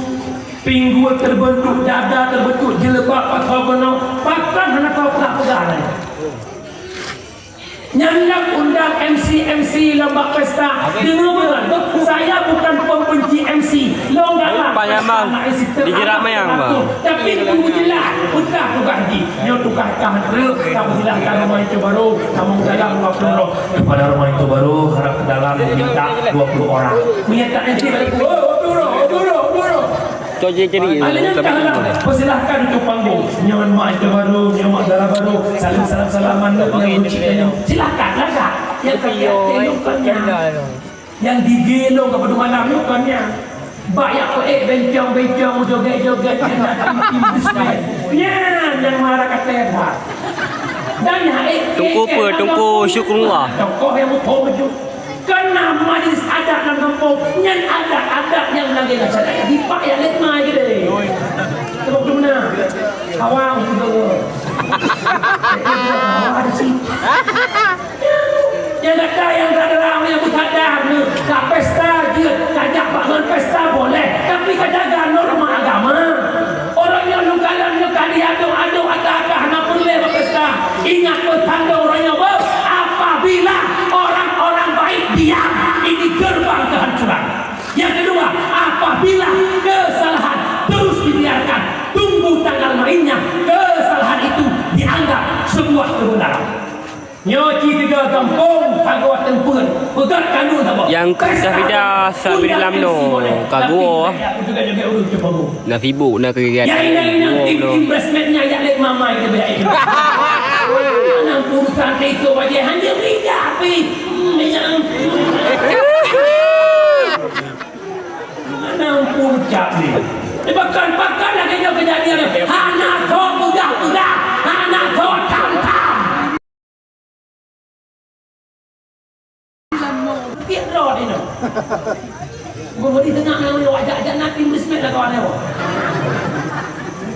pinggul terbentuk dada, terbentuk jilbab, pasoe keunoe, pakon hana tao peugah-peugah lé. Nyan lom undang M C-M C lom bak pesta. Deungoe meunan, saya bukan pembenci M C. Lôn galak Pak Yamang, pesta na M C dijerat mayang, Bang. Tapi guru jelas, peugah tugaih jih. Nyoe tugaih kah treuk, kamu silahkan rumah itu baru, kamu salam dua puluh roh. Kepada rumah itu baru, harap ke dalam diminta dua puluh orang. Menyatakan M C balik, oh, dua puluh roh, dua puluh roh, dua puluh roh. Cok je jadi. Alèh nyan ka haram, persilahkan untuk panggung. Nyoe mak itu baru, nyoe mak dara baru. Salam, salam, salam, manok nyoe, kucing nyoe. Silahkan, lagak. Nyang kaki hati nyoe kon nyan. Nyang gigi nyoe ka padum malam nyoe kon nyan. Bak yak peuék bencong-bencong, joget-joget, nyan tim-tim bisbet. Nyan nyang mara ka teuha. Dan nyang ék, Teungku ék, apa? Ék, Teungku Syukurullah. Tokoh nyang muphom beujeuet. Keu na majlis adat lam gampông, nyan adat-adat nyang lagèe nyan. Dipak yak lét mai keudéh. Teuka keu meunan. Hawa untuk deungö. Hawa ada sih. Nyang gata nyang ka dara, nyang meusadar nyoe, ka pesta jeuet, ka jak bak ngon pesta boleh, tapi ka jaga norma agama. Orang nyang lôn kalon nyoe ka diadong-adong ata-ata hana peureulèe bak pesta. Ingat pesan lôn uroe nyoe, beuh, apabila orang-orang baik diam, ini gerbang kehancuran. Yang kedua, apabila kesalahan terus dibiarkan, tunggu tanggal mainnya, kesalahan itu dianggap sebuah kebenaran. Nyoe cit tiga gampông sagoe teumpeuen, peugah kanun saboh. Nyang Davidas Sabri Lamno, ka geuwoe. Tapi aku juga jaga urus ke panggung. Na sibuk, na kegiatan. Ya, ini, ini, tim, tim resmen nya, ya, lek mama itu, ya, itu. Anak urusan itu aja, hanya bijak, pi. Hmm, ya. Anak urusan ni. Eh, bahkan, bahkan lagi dia kejadian. Hana sok peugah-peugah, hana sok tam-tam. Tiep droe inoe. Gumudi teungoh ngon lôn ajak-ajak na tim respect lah kawan nyoe.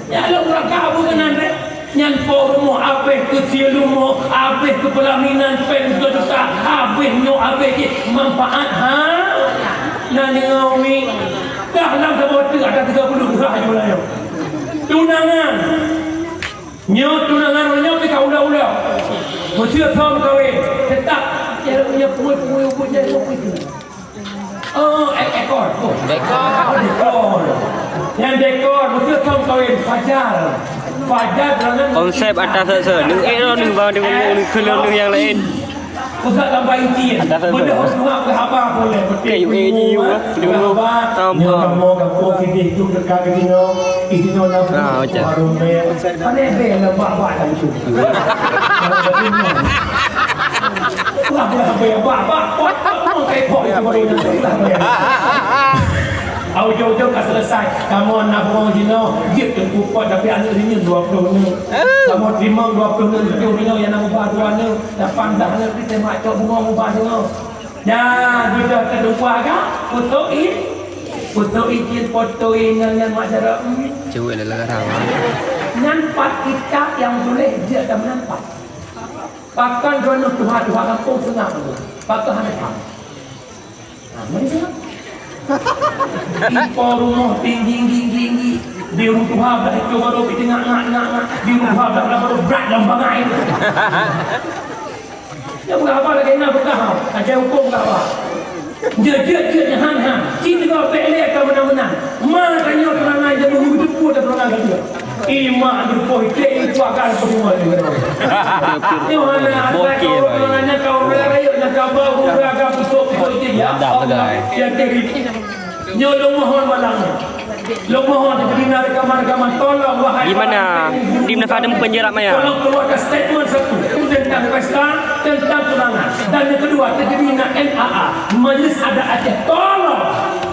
Ya, lôn raka abu keunan deh. Nyan po rumoh abéh keu silumoh, abéh keu pelaminan, péng sejuta, abéh nyoe, abéh jih. Manfaat, ha? Na deungoe umi. Dah lam saboh teuk ada tiga puluh dua jumlah nyoe. Tunangan. Nyoe tunangan ureueng nyoe pih ka ulo-ulo. Meuseu thom kawén, teutap nyoe pui-pui ubit nyan nyoe pui. Oh, e-, ekor. Oh. Dekor. Oh, dekor. Nyang dekor, meuseu thom kawén, fajar. Fajar dengan konsep atas sasa. Neu ék lom neu bang, neu, neu keu lom neu nyang laén. Pusat lambai inti. Ada apa? Benda hok dua ke haba boleh. Betul. K U A G U, eh. Dulu. Haba. Tampak. Nyoe kamoe gampông sideh tu dekat ke sinoe. Di sinoe na. Ah, macam. Warung bel. Pandai bel lah bak-bak dah itu. Wah, wah, bel, bak-bak. Pot, pot, pot, kayak pot itu baru dah. Ujong-ujong ka selesai. Kamoe na bungong jinoe, jeuet teungku pot, tapi aneuk jih nyoe dua ploh nyoe. Kamoe teurimong dua ploh nyoe, tujoh nyoe, nyang na mubah dua nyoe, lapan blah nyoe, pih teumak cok bungong mubah nyoe. Nyan, beudôh teudumpa ka, putôk i-, putôk ijin, putôk inong nyan mak jaroe, hmm. Cewek lelaki rawa. Nyan pat kitab nyang tuléh jeuet dan meunan pat. Pakon droeneuh tuha-tuha gampông seungab tu? Pakon hana paham? Nah, meunan seungab. Ipo rumoh tinggi, tinggi, tinggi. Di rumoh tuha blah itu baru kita ngak, ngak, ngak, ngak. Di rumoh tuha blah, blah baru brat dan bangai. Nyoe peugah haba lagèe na peugah haba. Ajar hukôm peugah haba. Jeuet, jeuet, jeuet, nyan han, han. Ci teungoh bèk lé ka meunan-meunan. Ma tanyoe tunangan jameun geuteupeue ata tunangan ka jeuet. Imak geuteupeue, iték, ipuak ka geuteupeue. Nyoe hana atra kaum tunangan nyan, kaum rayeuk nyan ka bau gura ka putôk-putôk ijin, ya Allah, ya Karim. Nyoe lôn mohon malam nyoe. Lôn mohon, di na reukaman-reukaman, tolong, wahai Di mana? Di mana Fadem Penjara Maya? Tolong keluarkan statement satu tentang pesta, tentang tunangan. Dan yang kedua, terjadi na M A A, Majlis Adat Aceh. Tolong,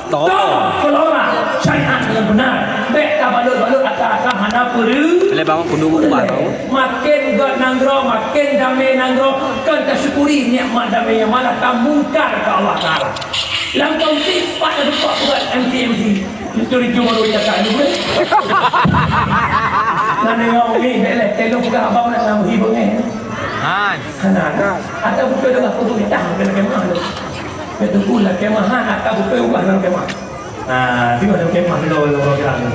Tolong. tolong kelola syariat dengan benar. Bèk tabalot-balot ata-ata hana peureu-, Boleh bangun kudu ubah tau. Makin göt nanggroe, makin damé nanggroe, kon tasyukuri nikmat damé nyan, malah tamungkar keu Allah Taala. Lam kaunti pat na teupeu peugöt M T M C. Itu rincu baru cakap ni, boleh? Nah, nengok ni, bèk lé, telo peugah abang nak ngamhi beungèh. Han. Hana. Atau beutôi dah peugah dah, kena kemah tu. Betul pula kemah, han, atau beutôi ubah dalam kemah. Nah, tengok dalam kemah tu, dalam kemah tu.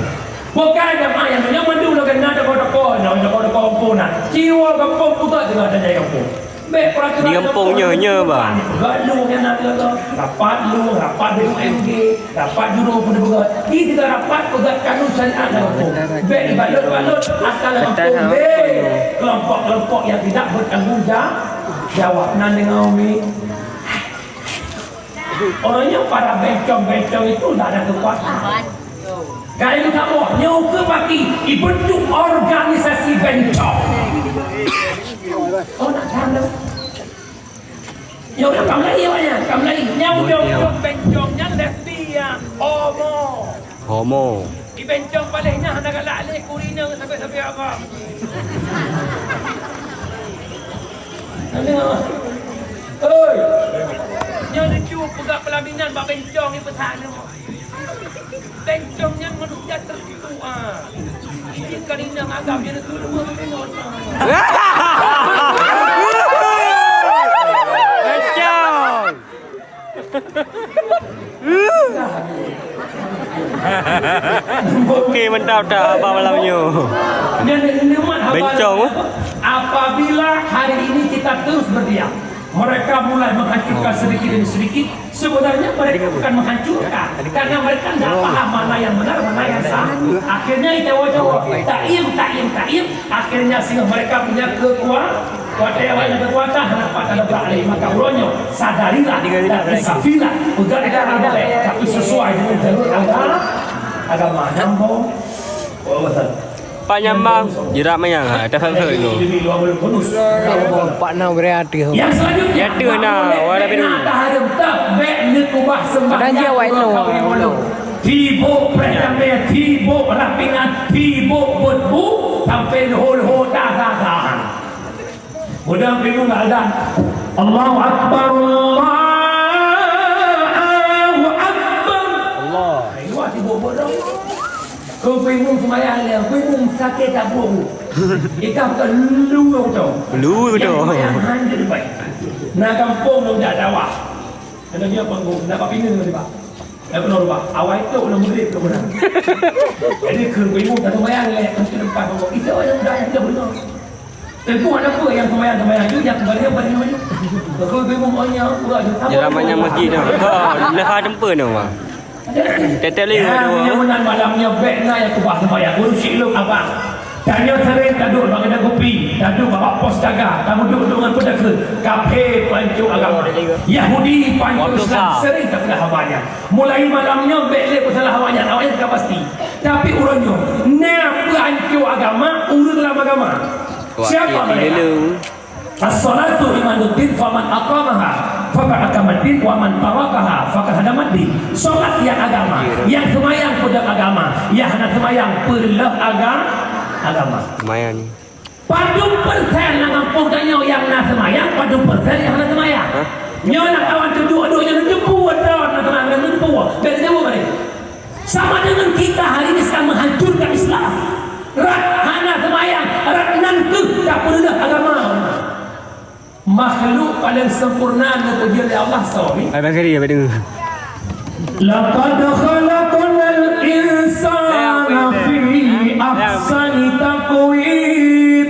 Bukan jamaah yang punya mandum lagi na toko-toko, na toko-toko kampung na. Jiwa kampung pun tak dengar ada jaya kampung. Bèk peraturan Di kampung nyoe, nyoe, bah. Peugöt lôn nyang na teuka, rapat lôn, rapat B U M G, rapat jurong pun dipeugöt. Di tiga rapat peugöt kanun syariat dalam kampung. Bèk dibalot-balot asal dalam kampung. Bèk kelompok-kelompok yang tidak bertanggung ja-, jawab. Nan deungö, Umi. Orang nyoe para bencong-bencong itu tidak ada kekuatan. Kain saboh nyoe ke pati dibentuk organisasi bencong. Oh, nak tahu. Nyoe ka mulai, ya, ya, ka mulai. Nyoe udah bencong nyan lesbian, homo. Homo. Di bencong paléh nyan hana galak lé kuri nyoe sampai-sampai apa. Hana. Hei. Nyoe lucu peugah pelaminan bak bencong ni pesan nyoe. Bencong nyan manusia tertentu, ah. Ini karina agam jadi semua bencong. Bencong. Okey, mantap dah abang malam nyoe. Bencong, eh? Apabila hari ini kita terus berdiam, mereka mulai menghancurkan sedikit demi sedikit. Sebenarnya mereka bukan menghancurkan, karena mereka tidak paham mana yang benar, mana yang salah. Akhirnya dicawa-cawa, taim, taim, taim. Akhirnya sehingga mereka punya kekuatan. Watèe awaknyan teukuatah, hana pat tadobrak lé, maka uroe nyoe sadarilah dan insafilah, peugöt jalan boleh, tapi sesuai dengan jalur agama. Agama nyambung. Pak Nyambang, jerak mayang. Ha, dah sampai tu. Pak Nau beri hati. Yang selanjutnya, Ya, tu nah, warna biru. Tahareuem tak bèk neukubah sembahyang. Padahal dia white no. Tibo preh jamé, tibo rapingan, tibo buet bu, sampai leuho-leuho dah-dah. Udah bingung nggak ada. Allahu Akbar, Allahu Akbar. Allah. Ayo, tibo bodoh. Kau bingung sembahyang dia, bingung sakit tak bu. Ikan bukan lu tu. Lu tu. Yang sembahyang hanya di baik. Nah, kampung lu dah dakwah. Kena dia panggung, nak apa pindah tiba-tiba. Dah penuh rumah. Awai tu udah mudik tu pernah. Jadi keu bingung tak sembahyang leh, mesti tempat panggung. Itu yang dah, yang dah benar. Tentu ada pun yang sembahyang-sembahyang tu, yang kembali yang paling maju. Keu bingung maunya, udah ada. Jalan banyak masjid tu. Kau leha tempat tu, Mak. Tetap lagi Ya, dua. Punya menang malamnya bèk na yang kubah sembahyang. Urus syik luk abang. Tanyoe sering taduek bak keude kupi, taduek bak pos jaga, taduek-duek ngon peudeukeue, kafé peuanco agama. Yahudi peuanco Islam, sering tapeugah haba nyan. Mulai malam nyoe bèk lé peusalah awaknyan, awaknyan ka pasti. Tapi uroe nyoe, na peuanco agama, ureueng lam agama. Siapa mereka? As-salatu imaduddin faman aqamaha Faqad aqamaddin wa man tarakaha faqad hadamaddin. Solat nyang agama, nyang seumayang peudong agama, nyang hana seumayang peureuloh aga-, agama. Seumayang. Padum persen lam gampông tanyoe nyang na seumayang, padum persen nyang hana seumayang. Hah? Nyoe lam kawan teuduek-duek nyoe neuteupeue droe na seumayang, neuteupeue. Bèk neuteupeue balik. Sama dengan kita hari ini sedang menghancurkan Islam. Rot hana seumayang, rot nan keuh tapeureuloh agama. Makhluk paléng sempurna neupeujeuet lé Allah soe? Abang Kari, abang deungoe. Laqad khalaqnal insana fi ahsani taqwim.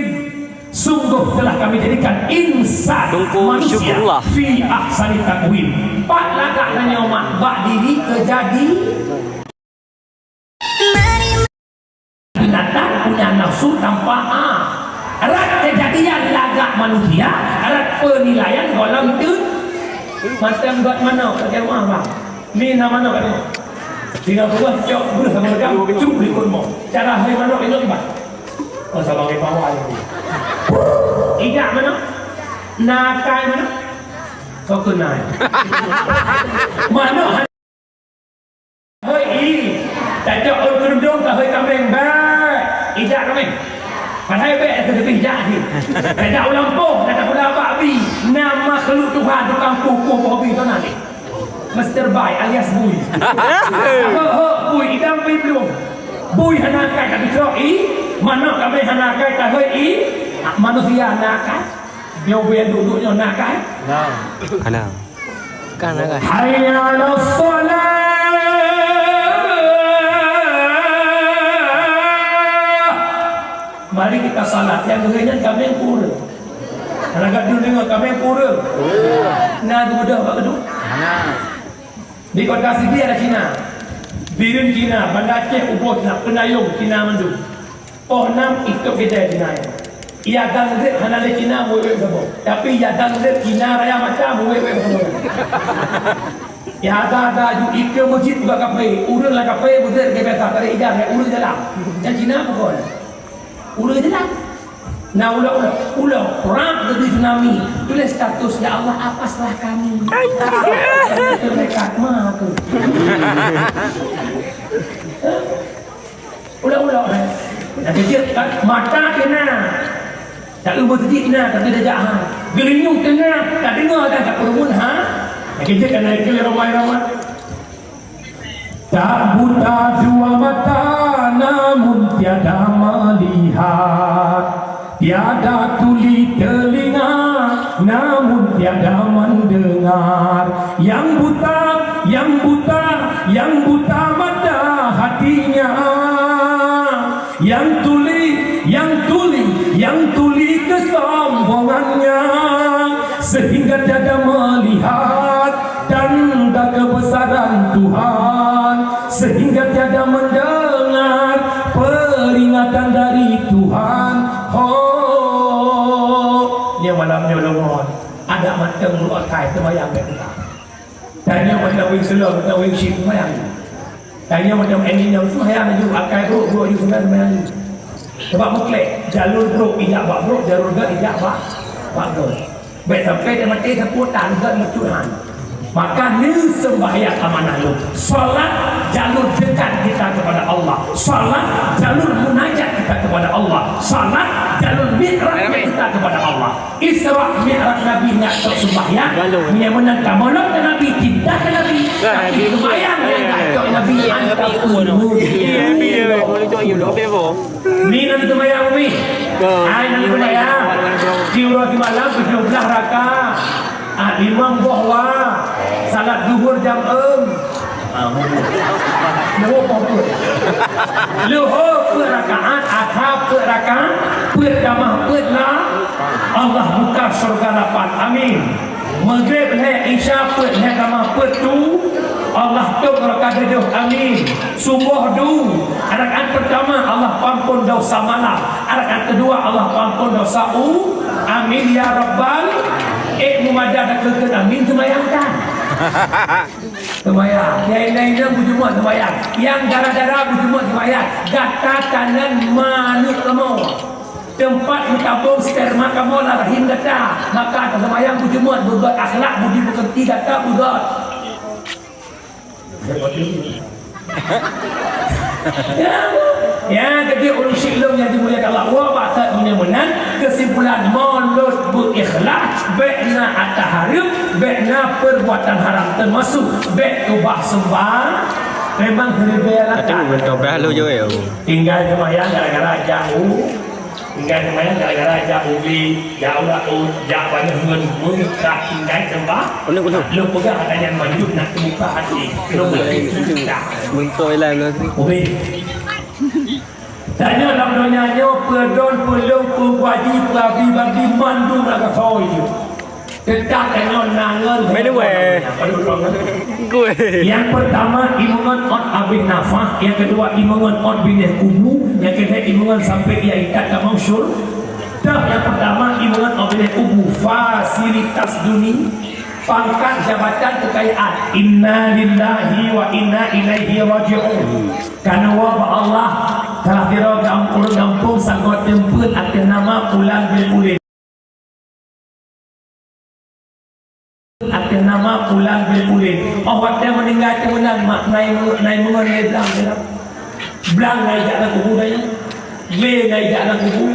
Sungguh telah Kami jadikan insan, Teungku manusia, Syukurullah, fi ahsani taqwim. Pat lagak tanyoe mat bak diri keujadi. Binatang punya nafsu tanpa a. Rot keujadian lagak manusia, rot peunilaian gohlom teuk. Mantong göt manok, ka jeuet mah, bang. Ni na manok kat rumah. Tinggai peugah cok breuh sama regang, cuk likot mo. Cara hai manok ingat, bang. Oh, sama ngai pawai. Ijak manok. Nakai manok. Kau kenai. Manok Hôi i, tacok ôn keurudong ka hôi kaméng, bèk! Ijak kaméng. Padahai bèk teuleubeh jak jih. Tajak u lampôh, na tapula bak bi, na makhluk Tuhan tukang kueh-kueh boh bi tu na deh. Mister Bai alias Bui. Ho, ho, Bui, idang Bui Blung. Bui hana akai ka geucrok i, manok kaméng hana akai ka hôi i, manusia hana akai. Nyoe bui duek-duek nyoe na akai? Na. Hana. Kan, kan. Hayya 'alas shalah. Mari kita salat. Nyang geuh nyan kaméng pura. Hana gata deungoe kaméng pura. Na geubeudôh bak geuduek? Hana. Di Kota Sigli ada Cina. Bireuen Cina, Banda Aceh, Ubon Cina, Peunayong Cina mandum. Poh nam itôb keudè Cina nyan. Ia gang rot hana lé Cina meuwét-wét saboh. Tapi ia gang rot Cina raya mata meuwét-wét saboh. Ia ada-ada ju ikeue meuseujid buka kafe, ureueng lam kafe beuzet lagèe biasa, tari ija, ureueng jalan. Nyan Cina peue kon? Ureueng jalan. Na ulok-ulok, ulok, prang geubri tsunami, tuléh status, "Ya Allah, apaslah kami." Malaikat ma aku. Ulok-ulok, eh. Nyang keujeuet kan, mata keu na. Taeu meuseujid na, tapi tajak ha. Geulinyueng teungoh, tadeungoe dan tapeureumeun ha. Nyang keujeuet kan, na ikeu ramai-ramai. Tak buta dua mata, namun tiada melihat. Tiada tuli telinga, namun tiada mendengar. Yang buta, yang buta, yang buta mata hatinya. Yang tuli, yang tuli, yang tuli kesombongannya. Sehingga tiada melihat tanda kebesaran Tuhan, sehingga tiada mendengar peringatan dari Tuhan. Ho, nyoe malam nyoe lôn ngon adak mantong brôk akai teumayang bak kita. Tanyoe mantong wing seulom, mantong wing syik teumayang. Tanyoe mantong engineer teumayang laju, akai brôk, brôk laju seunang teumayang laju. Sabab meuklek, jalur brôk ijak bak brôk, jalur gèt ijak bak, bak gèt. Bèk sampai teumaté sapeue tan gèt meutuhan. Maka neuseumbahyang amanah lôn. Salat jalur dekat kita kepada Allah. Salat jalur munajat kita kepada Allah. Salat jalur mi'raj kita kepada Allah. Isra Mi'raj Nabi nyak cok seumbahyang, nyang meunan ka molok keu Nabi, cinta keu Nabi, tapi seumbahyang nyang nyak cok Nabi hantom. Ni nan seumbahyang umi. Hai nan seumbahyang. Siuroe simalam tujoh blah rakaat. Ah, limong boh wa. Salat zuhur jam eum. Ah, leuhô peuet. Leuhô peuet rakaat, asar peuet rakaat, peuet tamah peuet la. Allah buka syurga lapan. Amin. Maghrib lhèe, Isya peuet, lhèe tamah peuet tu. Allah tôp rakaat tujoh. Amin. Suboh du. Rakaat pertama Allah pampon dosa malam. Rakaat kedua Allah pampon dosa u. Amin ya rabbal. Eh, mumadah dak keukeun amin, seumayang kan? Seumayang. Nyang inong-inong beujumat seumayang. Nyang dara-dara beujumat seumayang. Gata tanan manok kamoe. Teumpat meutabông sperma kamoe lam rahim gata, maka taseumayang beujeumeut, beugöt akhlak, budi peukeurti gata beugöt. Ya, ya, jadi ureueng syik lôn nyang dimuliakan Allah, wa ba'da meunyoe meunan, keusimpulan, mulod beu ikhlas, bèk na ata hareuem, bèk na peurbuatan haram, teumasuk bèk keubah seumbah, memang hiribe Kata beutôi bah lo jaweueb. Tinggai seumayang gara-gara jak u, tinggai seumayang gara-gara jak ubi, jak u laôt, jak bak nyoe ngon meukat tinggai seumayang. Penuh, penuh. Lôn peugah hata nyan manjeuet nak teubuka hati. Lôn beuki teubuka. Beutôi lah, beutôi. Ubi. Tanyoe lam donya nyoe, peudon, peulông, peugwaji, peuabi-babi, mandum ragasoe jeuet. Teutab tanyoe na ngon By the way. Nyang peurtama imeungon ôt abéh nafah, nyang keudua imeungon ôt binéh kubu, nyang keulhèe imeungon sampoe ia ikat tamong syur. Dah nyang peurtama imeungon ôt binéh kubu, fasilitas duni, pangkat, jabatan, keukayaan. Inna lillahi wa inna ilaihi raji'un. Keunoe bak Allah, salah sidroe gam-, ureueng gampông sangat teumpeuen ateueh nama Pulan bin Pulan. Ateueh nama Pulan bin Pulan. Oh, watèe meuninggai teuk meunan, mak, na imeungon, na imeungon lé blang, ya. Blang na ijak lam kubu tanyoe. Glé na ijak lam kubu.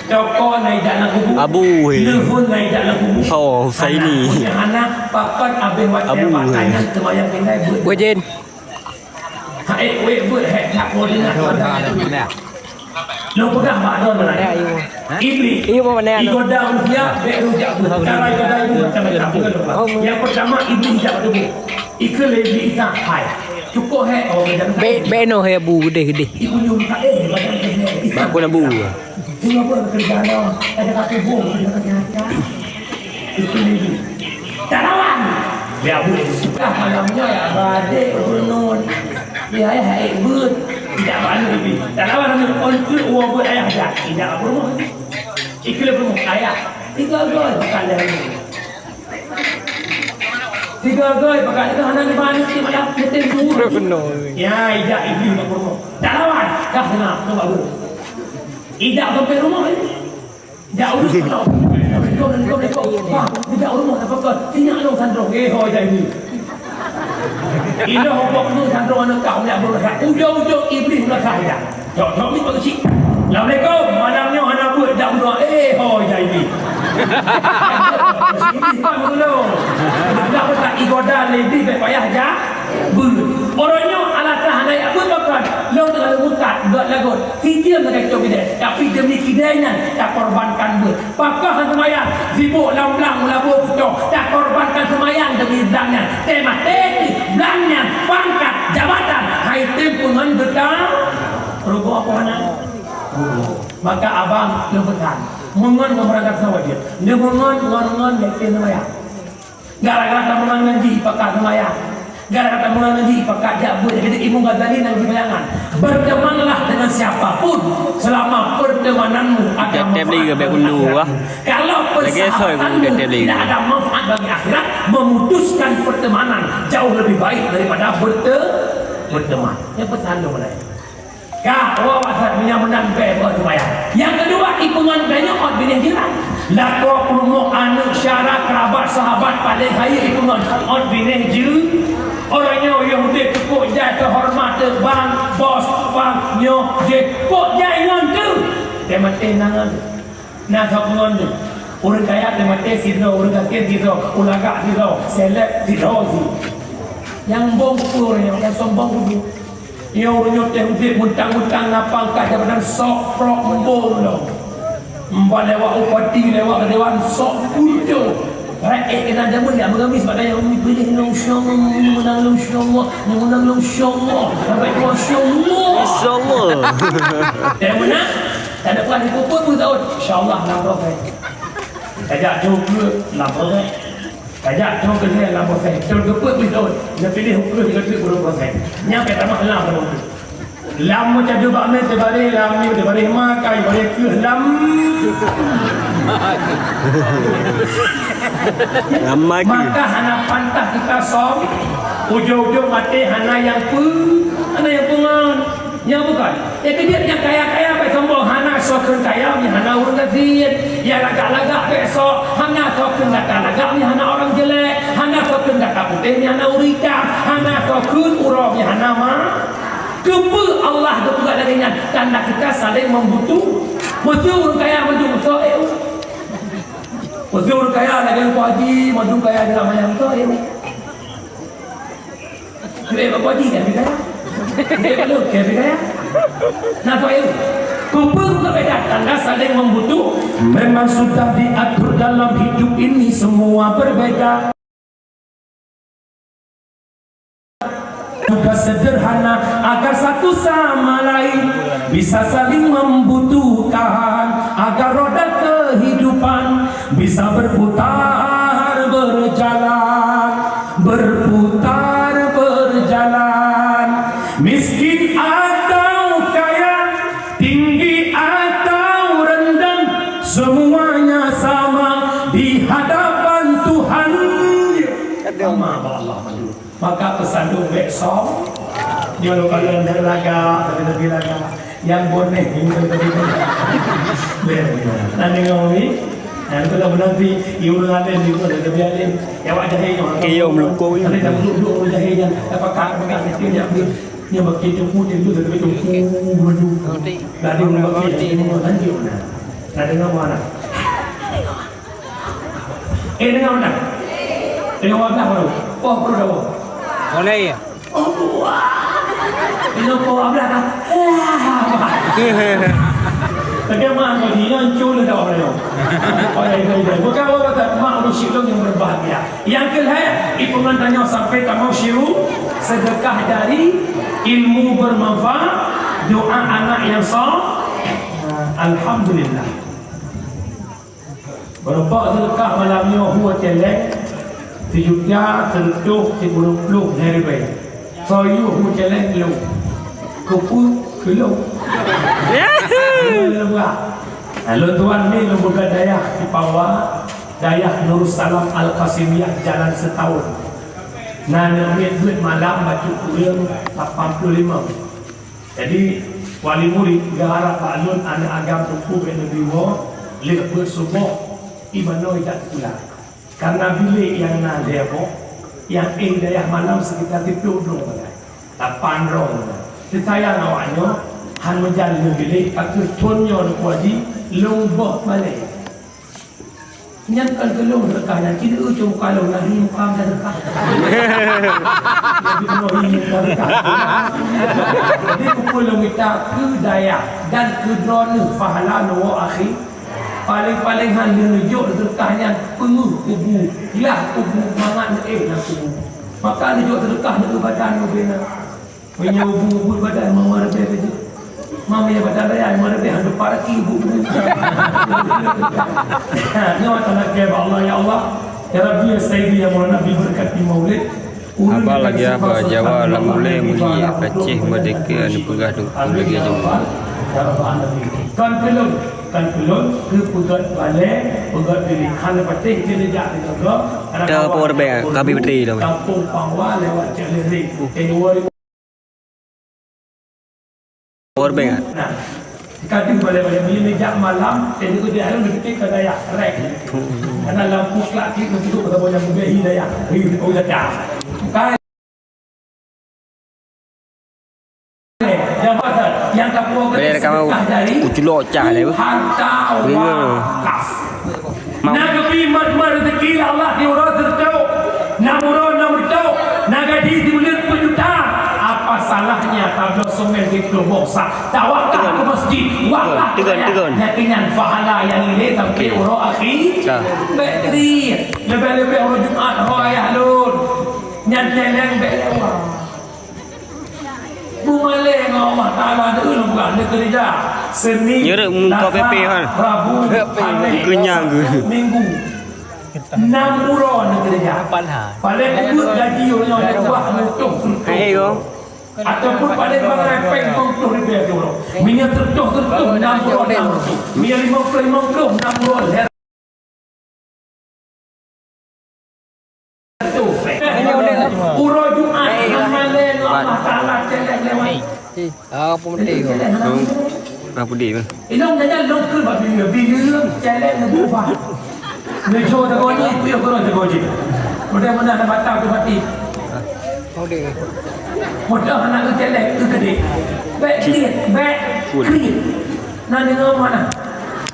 Toko na ijak lam kubu. Abu, weh. Leuheun na ijak lam kubu. Oh, Husaini. Anak, anak, pakon abéh watèe Abu, weh. Watèe nyan seumayang tinggai beuet. Weh, Jin. Hai, weh, beuet, hai, tak boleh nak. Lôn peugah bak droe meunan. Iblih. Igoda manusia, bèk rujak beuet. Cara igoda ibu macam-macam. Nyang peurtama, iblih jak tuboh. Ikheun lé iblih Isa, hai. Cukôp hai, oh, medan. Bèk, bèk noh hai Abu, geudeh, geudeh. Ibu nyoe ka, eh, badan geudeh. Bak kon Abu. Nyoe apa kerja lo? Ada kaki bom, ada kaki haca. Itu ni. Talawan. Ya, Bu. Lah, malam nyoe ya, badé ulôn. Ya, ya, hai, beuet. Tidak malu, Ibi. Talawan, anu, on tu, uwa beuet ayah dah. Tidak apa rumah. Ikut rumah ayah. Tiga gol, bukan dari. Tiga gol, pakai itu hana di mana, di mana, di timur. Ya, ijak Ibi mak rumah. Talawan, dah kena, tu baru. Ijak sampai rumah, eh. Jak ureueng teuh. Assalamualaikum, assalamualaikum. Bah, jak ureueng teuh, pakon. Sinyak lôn sandrong. Eh, ho, jai ni. Inoe hopok tu sandrong aneuk kah, minyak beurasa. Ujong-ujong Iblih beurasa jak. Cok, cok, ni peusi. Assalamualaikum. Malam nyoe hana buet jak meudoa. Eh, ho, jai ni. Iblih kan dulu. Enggak pernah igoda lé Iblih, bèk payah jak. Beuet. Uroe nyoe alasan hana jak beuet pakon? Lôn teungoh lôn meukat, gèt lagot. Sijeuem lagèe cok bidai, tapi demi kidai nyan takorbankan beuet. Pakon han seumayang, sibôk lam blang meulaboh putôh, takorbankan seumayang demi blang nyan. Teuh maté pih blang nyan, pangkat, jabatan, hai tem peungon geutanyoe. Rugoe apa hana? Rugoe. Maka abang lôn peusan, meungon ngon beurangkat seumayang jeuet. Neumeungon ngon-ngon lé tem seumayang. Gara-gara tameungon ngon jih pakat seumayang. Gara-gara tameungon ngon jih pakat jak beuet. Jadi Imam Ghazali na geubayangan, "Bertemanlah dengan siapapun selama pertemananmu ada manfaat bagi akhirat. Kalau persahabatanmu tidak ada manfaat bagi akhirat, memutuskan pertemanan jauh lebih baik daripada berte-, berteman." Nyan peusan lôn mulai. Ka, oh, awak that meunyo meunan bèk buat seumayang. Nyang keudua, ipeungon tanyoe ôt binéh jiran. Lakoe, peurumoh, aneuk, syara, keurabat, sahabat, paléng hayeu ipeungon ôt binéh ji-, uroe nyoe yôh udép cukôp jai teuhoreumat, bang, bos, bang, nyoe, jih, pok jai ngon teuh. Teuh maté na ngon. Na soe peungon teuh. Ureueng kaya teuh maté sidroe, ureueng gasien sidroe, ulagak sidroe, seleb sidroe jih. Nyang bong peue ureueng nyoe, nyang sombong peue? Nyoe ureueng nyoe teuh udép meuntang-meuntang na pangkat jabatan sok prok embong lom. Mbak lewat upati, lewat dewan sok puluh. Rakyat keunan jameun jak meugamis bak dayah umi, "Pilih lôn, insya Allah, ni menang lôn, insya Allah, ni menang lôn, insya Allah." Sampai tua, "Insya Allah." Insya Allah. Dah menang, tak ada peran, dua puluh puluh tahun. Insya Allah, enam puluh tahun. Tajak jauh ke enam puluh tahun. Tajak thôn keulhèe lam proses, thôn keupeuet pih thôn, neupiléh ukeue sigoe teuk ureueng proses. Nyan ka tamah lam ureueng teuk. Lam meucadu bak mè teubarèh, lam nyoe teubarèh ma, ka teubarèh keuh lam. Lam magi. Maka hana pantas kita som, ujong-ujong maté hana nyang peu-, hana nyang peungon. Nyang bukon. Nyang keujeuet nyang kaya-kaya bèk sombong, hana soe Kheun kaya meuhana ureuëng gasien, nyang lagak-lagak bék sok, hana soe kheun gata lagak meuhana ureuëng jelek, hana soe kheun gata putéh meuhana ureuëng itam, hana soe kheun uroe meuhana ma. Keupeue Allah geupeugah lagée nyan? Tanda kita saling membutuh. Meuseu ureuëng kaya mandum soe, eh, meuseu ureuëng kaya lagée Teungku Haji, mandum kaya di Ramayang soe, eh. Duit Bapak Haji kan bidaya? Duit Pak Luk kan bidaya? Nah, Pak Yu. Kumpul berbeda, tanda saling membutuh. Memang sudah diatur dalam hidup ini semua berbeda. Juga sederhana agar satu sama lain bisa saling membutuhkan, agar roda kehidupan bisa berputar berjalan, berputar berjalan. Miskin atau kaya, tinggi atau rendah, semuanya sama di hadapan Tuhan. Sama bak Allah. Maka peusan lôn bék song. Nyoe lôn kalon lagak, tapi lebih lagak. Nyang boneh, nyang lebih boneh. Bék. Nah, deungoe ni. Nah, itu dah menanti. Ibu dengan dia ni pun ada lebih alim. Ya, awak jahil je. Iya, melukung. Tapi dah duduk-duduk orang jahil je. Dapat kat, dapat kat, dia punya. Dia makin jemput, dia duduk, dia duduk. Lalu, dia makin jemput, lanjut. Nah, dengar mana? Eh, deungoe mantong. Deungoe mantong baru. Oh, baru dah. Mulai. Oh, buah. Deungoe po ablah dah. Bagaimana kau ni? Yang cul dah orang. Oh, ya, ya, ya. Bukan orang kata, mak urus syilong yang berbahagia. Yang kelhai, ibu ngan tanya sampai kamu syiru, sedekah dari ilmu bermanfaat, doa anak yang saleh. Alhamdulillah. Beureumpok seudeukah malam nyoe hu céléng, sijuta seureutôh sikureueng ploh lhèe ribèe. Soe yue hu céléng lôn. Keupeue keu lôn? Lôn lôn tuan ni lôn peugah dayah Sipawa, dayah Nursalam Al-Qasimiyah Jalan Seutaun. Na aneuk miet beuet malam bacut kureueng lapan ploh limong. Jadi, wali murit geuharab bak lôn aneuk agam Teungku bék neubi woe, lheueh beuet suboh, ié manoe jak sikula. Karena bilék nyang na lhèe boh, nyang éh dayah malam sekitar siplôh droe sagai. Lapan droe sagai. Teusayang awak nyoe, han meujan lheueh bilék, ka kheueh thôn nyoe Teungku Haji, lôn boh balèe. Nyan kon keu lôn seudeukah nyan, keuneuk cuma kalon na hi muka seudeukah. Jadi, keupeue lôn mita keu dayah dan keu droeneuh pahala neuwoe akhé. Paleng-paleng han lheueh neujok seudeukah nyan peungeuh kubu, glah kubu, mangat neuéh lam kubu. Maka neujok seudeukah neueu badan neubri na. Meunyoe bu-bu badan mama leubeh beujeuet. Mama ya badan raya mama leubeh hana paraki bu-bu. Nyoe tanah ke Allah ya Allah. Ya Rabbi ya Sayyidi ya Maulana bi berkati maulid. Haba lagèe haba Jawa lam ulèe mulia Aceh merdeka neupeugah dum lagèe nyoe. Kan pelon, kan pelon keu peugöt balè, peugöt bilik. Hana patéh keu neujak di Gogor. Ada power bank, kabi bateri dah. Kampung Pangwa lewat Cek Lehri. Power bank kan? Nah, kadang balai-balai bila jak malam, saya juga dia lalu lebih ke daya rek. Karena lampu kelak klik untuk duduk pada banyak mudahi daya. Hei, oh ya dah. Bukan. Jabatan yang kapuang Boleh rekam aku. Uculok cah lah, Bu. Harta Iya. Wakaf. Mak- Na geubi mat-mat rezeki Allah di uroe seureutôh, na uroe na meureutôh, na gaji sibuleuen peujuta. Apa salahnya tabloe somè di ploh boh sa? Tawakaf ke masjid, wakaf Tegon, tegon. Nyan keuh nyan pahala nyang ilée sampai uroe akhé. Ka. Bèk kriet. Leubeh-leubeh uroe Jumat, ho ayah lôn. Nyan nyang bèk lewat. Beumalée ngon Allah Taala deuh lôn peugah, neukeureuja. Senin, Nyeureuk muka P P Selasa, kan? Rabu, P P. Alhamiah, Kenyang ke? Minggu. Nam uroe neukeureuja. Paléng ubeut gaji ureueng nyoe neukeubah meutuh. Hai, go. Ataupun paléng bangai péng limong ploh ribèe uroe. Meunyoe seureutôh, seureutôh, nam uroe, nam uroe. Meunyoe limong ploh, limong ploh, nam uroe. Uroe Jumat, Allah Taala céléng lewat. Ah, pemerintah. Orang putih tu. Ilong jajan long ke bak bileue, bileue celek ngeubah. Neujo tego ni, puyuh gurong tego jih. Mudah-mudahan ada mata tu mati. Mudah anak tu celek tu gede. Baik kriet, baik kriet. Nah, dengar mana?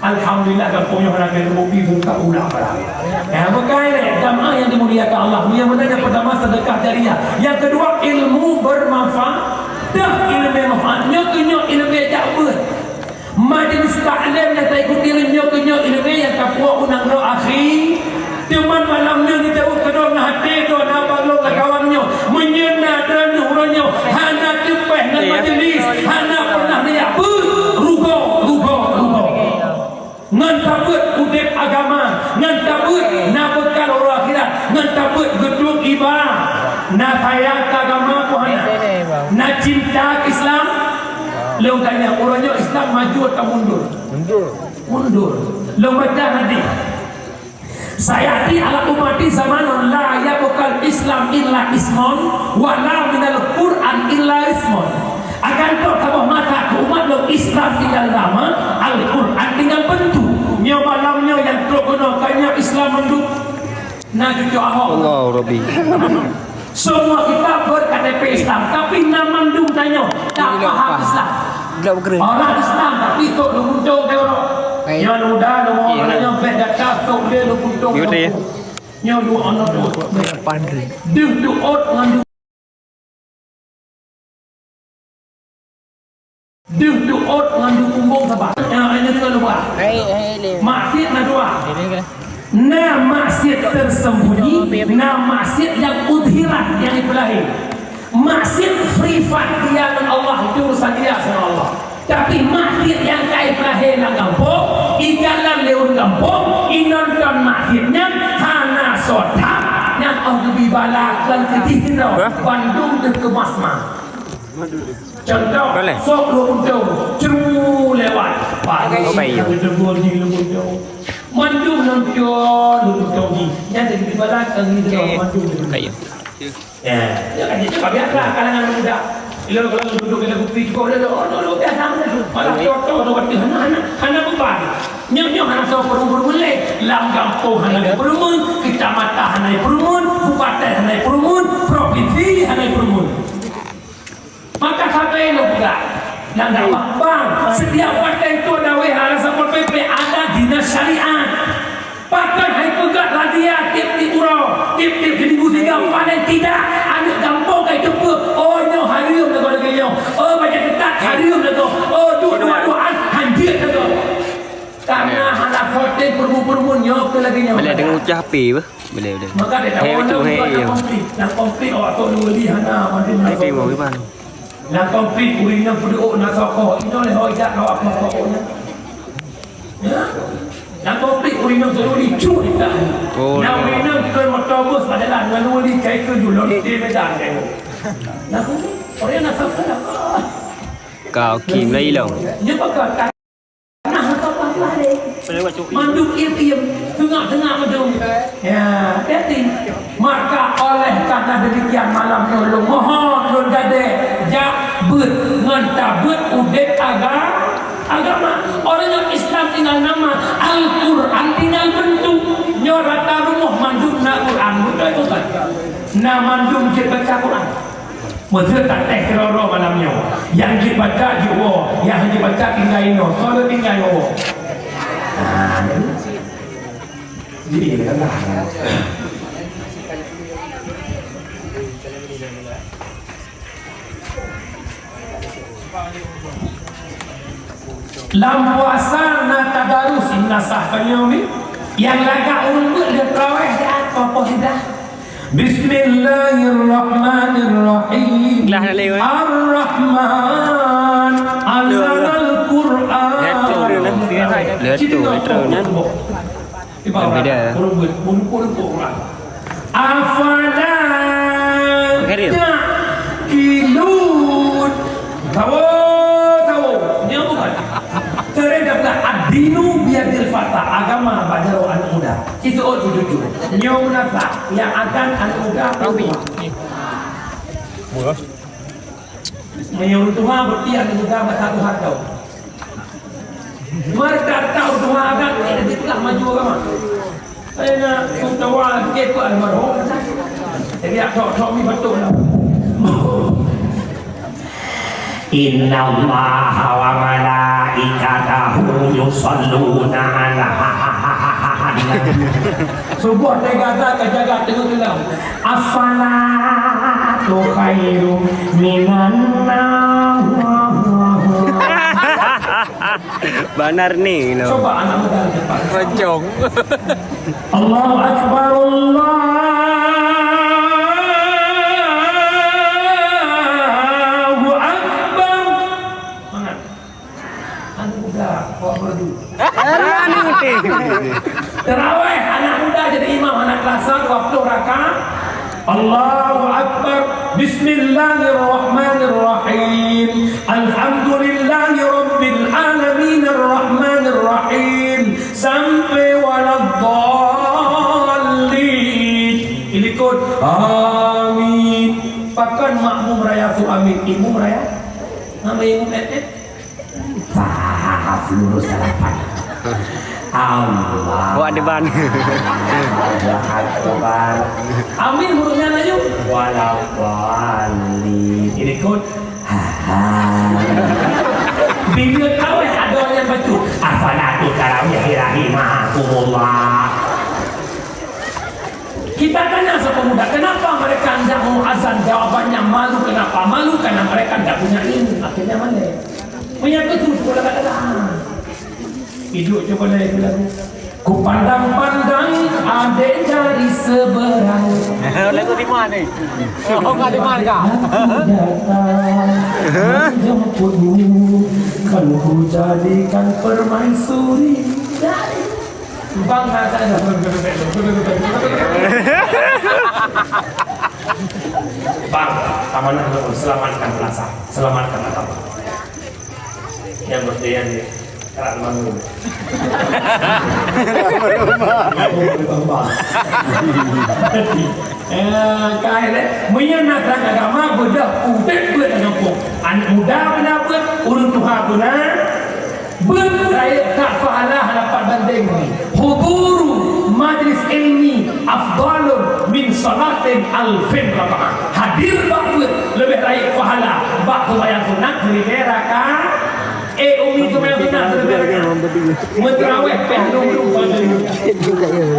Alhamdulillah, gampông nyoe hana keuneuk bukti buka ulang barang. Ya, bukan, jamaah yang dimuliakan Allah. Yang pertama, sedekah jariah. Yang kedua, ilmu bermanfaat. Dah ilmu manfaat. Nyoe keuh nyoe ilmu jak beuet. Majlis taklim nyang taikuti nyoe keuh nyoe ilmu nyang tapuwoe u nanggroe akhi. Teuma malam nyoe neuteuôt keudroe na até droe na balong lam kawan nyoe. Meunyoe na droeneuh uroe nyoe hana teupèh ngon majlis, hana pernah neujak beuet, rugoe, rugoe, rugoe. Ngon tabeuet udép agama, ngon tabeuet na beukal uroe akhirat, ngon tabeuet geuduek iba, na sayang keu agama keu hana, na cinta keu Islam. Lôn tanya, uroe nyoe Islam maju atau mundur? Mundur. Mundur. Lôn baca hadis. Sayati ala ummati zamanun la yabqal Islam illa ismun wa la minal Qur'an illa ismun. Akan trok saboh masa keu umat lôn Islam tinggal nama, Al-Qur'an tinggal bentuk. Nyoe malam nyoe nyang trok keunoe ka nyoe Islam mandum. Na cucok Ahok. Allahu Rabbi. Semua kita ber-K T P Islam, tapi na mandum tanyoe tak paham Islam. Orang Islam tapi tok leumunto teuh. Nyoe muda, nyoe muda, nyoe bèk data tok dia leumunto. Nyoe dua anak tu. Deuh duot ngon Deuh duot ngon deuh pumbong saban. Ya, ini dengan lupa. Maksiat na dua. Na maksiat tersembunyi, na maksiat yang udhirat, yang dipeulahé. Maksiat privat dia dengan Allah, itu urusan dia sama Allah. Tapi maksiat yang kai peulahé lam gampông, ijalan lé ureueng gampông, inonton maksiat nyan hana soe that, nyan Allah geubri bala keu jih keudroe, bandum teukeumah-keumah. Contoh, sok lôn untông, cru lewat. Pagi, lôn untông. Mandum nonton lôn untông jih. Nyan jadi bala keu jih keudroe, mandum. Ya, ya kan, itu biasa kalangan muda. Ilong-ilong duduk dalam kupi, kok dia, oh, duduk biasa. Malah contoh tu, hana, hana, hana beban. Nyoe, nyoe hana soe peureumeun lé. Lam gampông hana peureumeun, kecamatan hana peureumeun, kabupaten hana peureumeun, provinsi hana peureumeun. Maka sabe lôn peugah, nyang dakwah bang, setiap partai itu ada W H, ada Satpol P P, ada dinas syariat. Pakon hai peugah razia tiep-tiep uroe, tiep-tiep minggu tiga, paling tidak aneuk gampông ka jiteupeue, oh, nyoe hareuem lagoe lagèe nyoe, oh, bajèe keutat hareuem lagoe, oh, duek luwah-luwahan hanjeuet lagoe. Karena hana khotim peureumeun-peureumeun nyoe keu lagèe nyoe. Boleh dengar ucah H P beuh? Boleh, boleh. Maka dia tak boleh, dia tak konflik. Yang konflik awak tu dua di hana, mandi nak konflik. Bang. Nak konflik, ureueng inong peuduek na sokoh. Inong leh hoi jak kawak kawak nyan. Ya? Nak konflik, ureueng inong suruh dicu di tahan. Oh, nak ureueng inong ke motor bus pada lah dengan dua di kai ke julon di medan. Nak konflik, orang nak sokoh dah. Kau Kim lah ilong. Dia pakai Nah, meutoh pah lé. Mandum iem-iem, teungak-teungak mandum. Ya, hati-hati. Maka oleh karena demikian malam nyoe lôn mohon lôn gadée jak beuet ngon tabeuet udeb aga-, agama. Orang yang Islam tinggal nama, Al-Quran tinggal bentuk. Nyoe rata rumoh mandum na Quran, beutôi bukan? Na mandum jeuet baca Quran. Meuseu tatéh keudroe-droe malam nyoe. Nyang jeuet baca jeuet woe, nyang hana jeuet baca tinggai inoe, soe lôn tinggai woe. Nah, jadi, jadi, lam puasa na tadarus, inna sah tanyoe ni. Nyang lagak ureueng beuet lheueh traweh, dah, poh-poh lidah. Bismillahirrahmanirrahim. Lah, dah lewat. Ar-Rahman, Allamal Quran. Jatuh, jatuh, jatuh. Beda. Afala ta'qilun. Tahu, tahu. Nyoe bukan. Terhadap ad-dinu biyadil fata. Agama bak jaroe aneuk muda. Itu oh jujur. Nyoe meunasah nyang akan aneuk muda. Meunyoe tuha berarti aneuk muda masa tuha tau. Mari tahu Tuhan akan, eh, di tengah maju agama. Saya nak tawa ke Pak Almarhum. Jadi, ya, tok, tok, ni betul lah. Innallaha wa malaikatahu yusalluna 'alan nabi. Subuh teuga ka jaga teungoh-teungoh. As-salatu khairum minan naum. Banar ni, no. Coba anak muda depan. Pocong. Allahu Akbar, Allahu Akbar. Semangat. Anak muda, bawa merdu. Anak muda. Terawih, anak muda jadi imam, anak kelas satu, waktu rakaat. Allahu Akbar. Bismillahirrahmanirrahim. Alhamdulillahi rabbil alamin, arrahmanirrahim. Sampai waladdallin. Ilikot. Amin. Pakon makmum raya tu amin. Imum raya. Nama imum eh, eh? Sahaf lurus salapan. Allah. Awak depan. Allahu Akbar. Amin hurufnya laju. Waladdallin. Ilikot. Bila kawai ada yang baca, "As-salatu tarawih rahimakumullah." Kita tanya sama muda, kenapa mereka tidak mau azan? Jawabannya malu. Kenapa? Malu karena mereka tidak punya ilmu. Akhirnya mana? Punya betul sekolah kata. Hidup coba lah itu lagu. Kupandang-pandang adek dari seberang. Lagu di mana ni? Oh, kat di mana kah? Datang menjemputmu, kan ku jadikan permaisuri. Bang, ada. Bang, amanah lu, selamatkan Plaza, selamatkan agama. Yang berjaya ni. Karak malu. Malu bertambah. Eh, kai deh. Meunyoe na trang agama, beudoh udeb beuet lam gampông. Aneuk muda beuna beuet, ureueng tuha beuna beuet, rayeuk that pahala hana pat bandeng. Huduru majlis ilmi afdalun min salatin alfin rakaah. Hadir bak beuet leubeh rayeuk pahala bak seumayang sunat siribèe rakaat. Eh, umi seumayang sunat siribèe rakaat. Meuteraweh pèh dum-dum.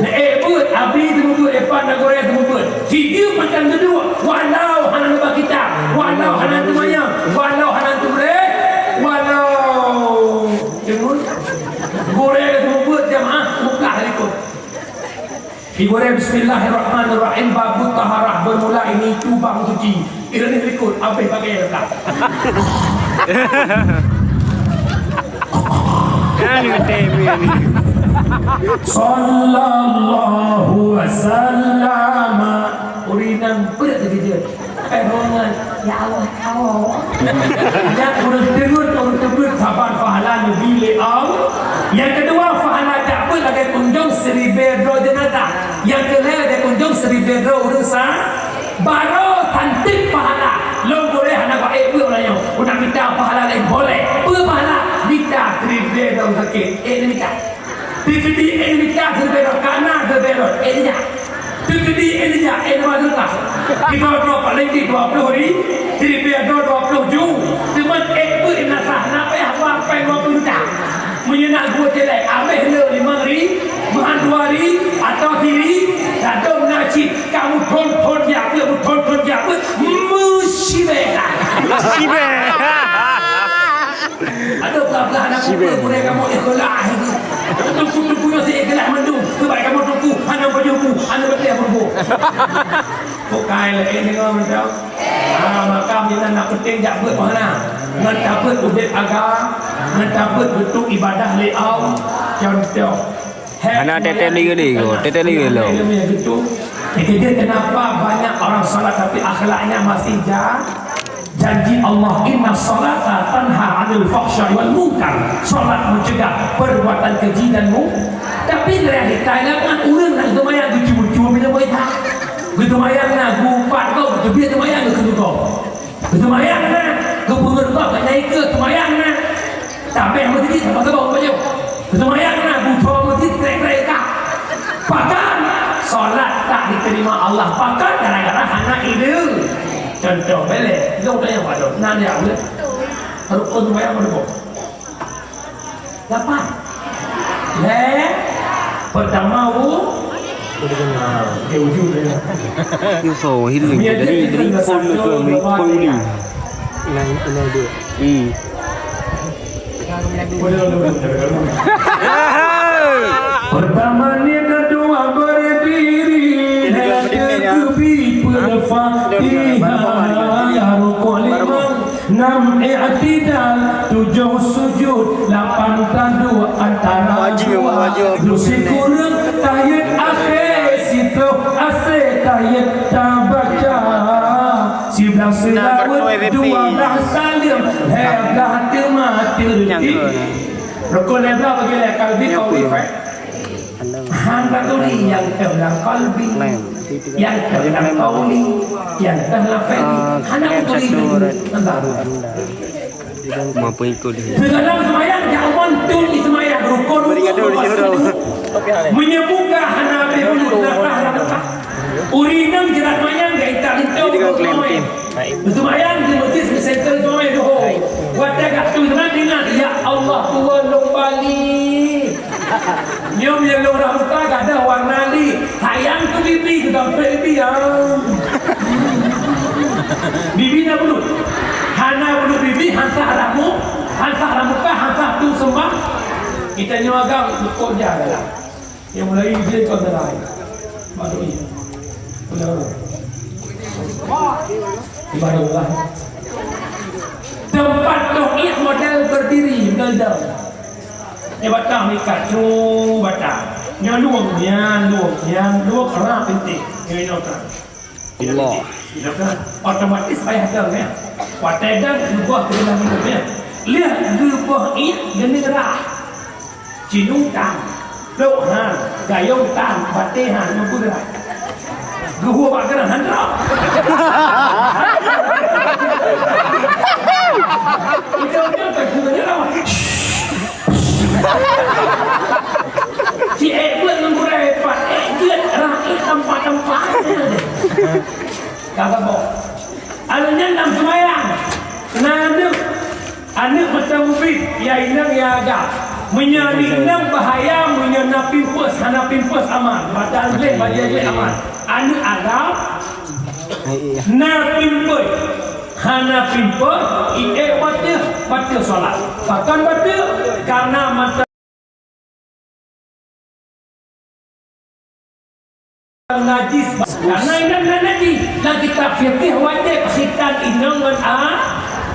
Nah, eh, beuet, abi teumeubuet, eh, pat na gurèe teumeubuet. Sijeuem mantong dudoe, walau hana neuba kitab, walau hana teumanyong, walau hana teumulèe, walau deungon gurèe teumeubuet jamaah, buka likot. Digurèe bismillahirrahmanirrahim, babut taharah, bermula ini itu bab suci. Ireung likot, abéh pakai lekat. Kan geutem ni. Sallallahu wasallam. Ureueng inong beuet teukeujot. Eh, rongan. Ya Allah, ya Allah. Nyan ureueng deungon, ureueng teubiet saban pahala Nabi lé Allah. Nyang keudua, pahala jak beuet lagèe kunjong siribèe droe jeunazah. Nyang keulhèe, lagèe kunjong siribèe droe ureueng sa-, Baroe santit pahala. Lôn boleh hana baék beuet meulayeue. Hana mita pahala laén boleh. Peue pahala? Mita siribèe droe sakét. Ék neumita. Teukeudi ék neumita siribèe droe, kana siribèe droe. Ék neujak. Teukeudi ék neujak, ék neuma seudeukah. Kiban droe paléng jih dua ploh ri-, siribèe droe dua ploh ju. Teuma ék beuet na sah, na payah ba pèng dua ploh juta. Meunyoe na geucélék, abéh le limong ri, meuhan dua ri, atau siri, ladôm na cit, ka meuthon-thon jak beuet, meuthon-thon jak beuet, meusibèe. Meusibèe. Aduh, peugah-peugah aneuk muda, gurèe kamoe ikhlas. Teungku-teungku nyoe si ikhlas mandum, keubai kamoe teungku, hana pajoh bu, hana beuteh peuruboh. Bukai lé, eh, deungoe mantong. Ah, maka meunan na peunteng jak beuet meuhana. Ngon tabeuet udeb agam, ngon tabeuet beutôi ibadah lé Allah. Contoh. Hana tete lagi, tete lagi lo. Itu dia kenapa banyak orang salat tapi akhlaknya masih ja-, janji Allah, "Inna salata tanha 'anil fahsya'i wal munkar." Salat mencegah perbuatan keji dan mu-, tapi realita nyan ureueng nak seumayang geucue-cue bila boleh tak. Geuseumayang na geupat gob, geuteubiet seumayang geukheun gob. Geuseumayang na, geupeungeut gob, geunaik keu seumayang na. Tapi Masjid sama-sama umpanya. Seumayang na bujur masjid krek-krek ka. Pakon salat tak diterima Allah, pakon gara-gara hana ileumèe. Contoh bèk lé, lôn tanya padum. Nah, dia apa? Rukun seumayang berapa? Lapan. Lé. Pertama wu. Ah, dia wujud dia. Yo, so, hilang. Dia dari, dari phone ke, dari phone ni. Nah, ini dia. Hmm. Pertama ni kedua berdiri, yang ketiga berfatihah, rukuk lima, enam i'tidal, tujuh sujud, lapan taduek antara dua, dua sikureueng tahiyat akhé, siplôh asoe tahiyat tabaca. Siblah seulaweuet, dua blah saleuem, lhèe blah teuma teureutip. Rukun lhèe blah bagi lé kalbi, kauli, fi'li. Han taturi nyang teuh lam kalbi, nyang teuh lam kauli, nyang teuh lam fi'li. Hana taturi. Teuntang. Mampu ikut dia. Seumayang jak uman tun seumayang rukun wudu. Meunyoe buka hana habéh bulut, nafah hana teupat. Ureueng inong jeurat manyang gak itak lintong. Seumayang di masjid, seumayang duhô. Watèe gak tu seumayang ingat, "Ya Allah, tuan lôn balik." Nyoe meunyoe lôn rhah muka gadôh warna li, sayang keu bibi, keu gampông bibi, ya. Bibi na bulut. Hana bulut bibi, han sah rhah mu-, han sah rhah muka, han sah tu seumbah. Kita nyoe agam, beutôi ja dalam. Nyang mulai idéh kon dalam. Baru ini. Benar. Ibadah Allah. Teumpat tauhid model berdiri, model dong. Nyoe batang mikat, cu batang. Nyoe lueng nyan, lueng nyan, lueng rab bintéh. Nyoe inoe ka. Allah. Inoe ka. Otomatis payah dong, ya. Watèe dong, geuboh keunan minum, ya. Lihat geuboh iék geuneuk rab. Cinung tan, plôk han, gayông tan, batèe han, nyoe peugah. Geuhue bak keunan han trok. Ujoe-ujoe teugeuh nyoe. Ci ék beuet ngon gurèe pat, ék jeuet rhah ék tampat-tampat. Ka saboh. Alèh nyan lam seumayang. Na aneuk, aneuk meuteumeubiet, ya inong ya agam. Meunyoe aneuk inong bahaya, meunyoe na pimpôs, hana pimpôs aman. Mata gleh, bajèe gleh aman. Aneuk agam, na pimpôs, hana pimpôs, iék bateue, bateue salat. Pakon bateue? Karena mata najis. Karena inong na najis. Lam kitab fikih wajéb khitan inong ngon a-,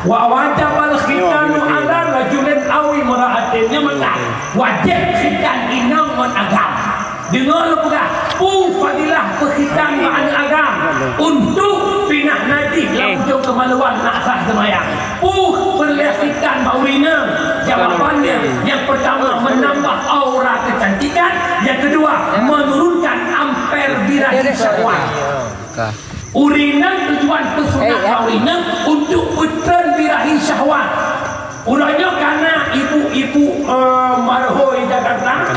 wa wajabal khitanu ala rajulin aw imra'atin. Nyoe mantap. Wajéb khitan inong ngon agam. Deungoe lôn peugah, peue fadilah peukhitan bak aneuk agam untuk pinah najis lam ujông keumaluan nak sah seumayang. Peue peureulèe khitan bak ureueng inong? Jawabannya, yang pertama, menambah aura kecantikan, yang kedua, menurunkan amper birahi syahwat. Ureueng inong tujuan peusunat bak ureueng inong untuk peutreun birahi syahwat. Uroe nyoe kana ibu-ibu, eh, marhoi Jakarta,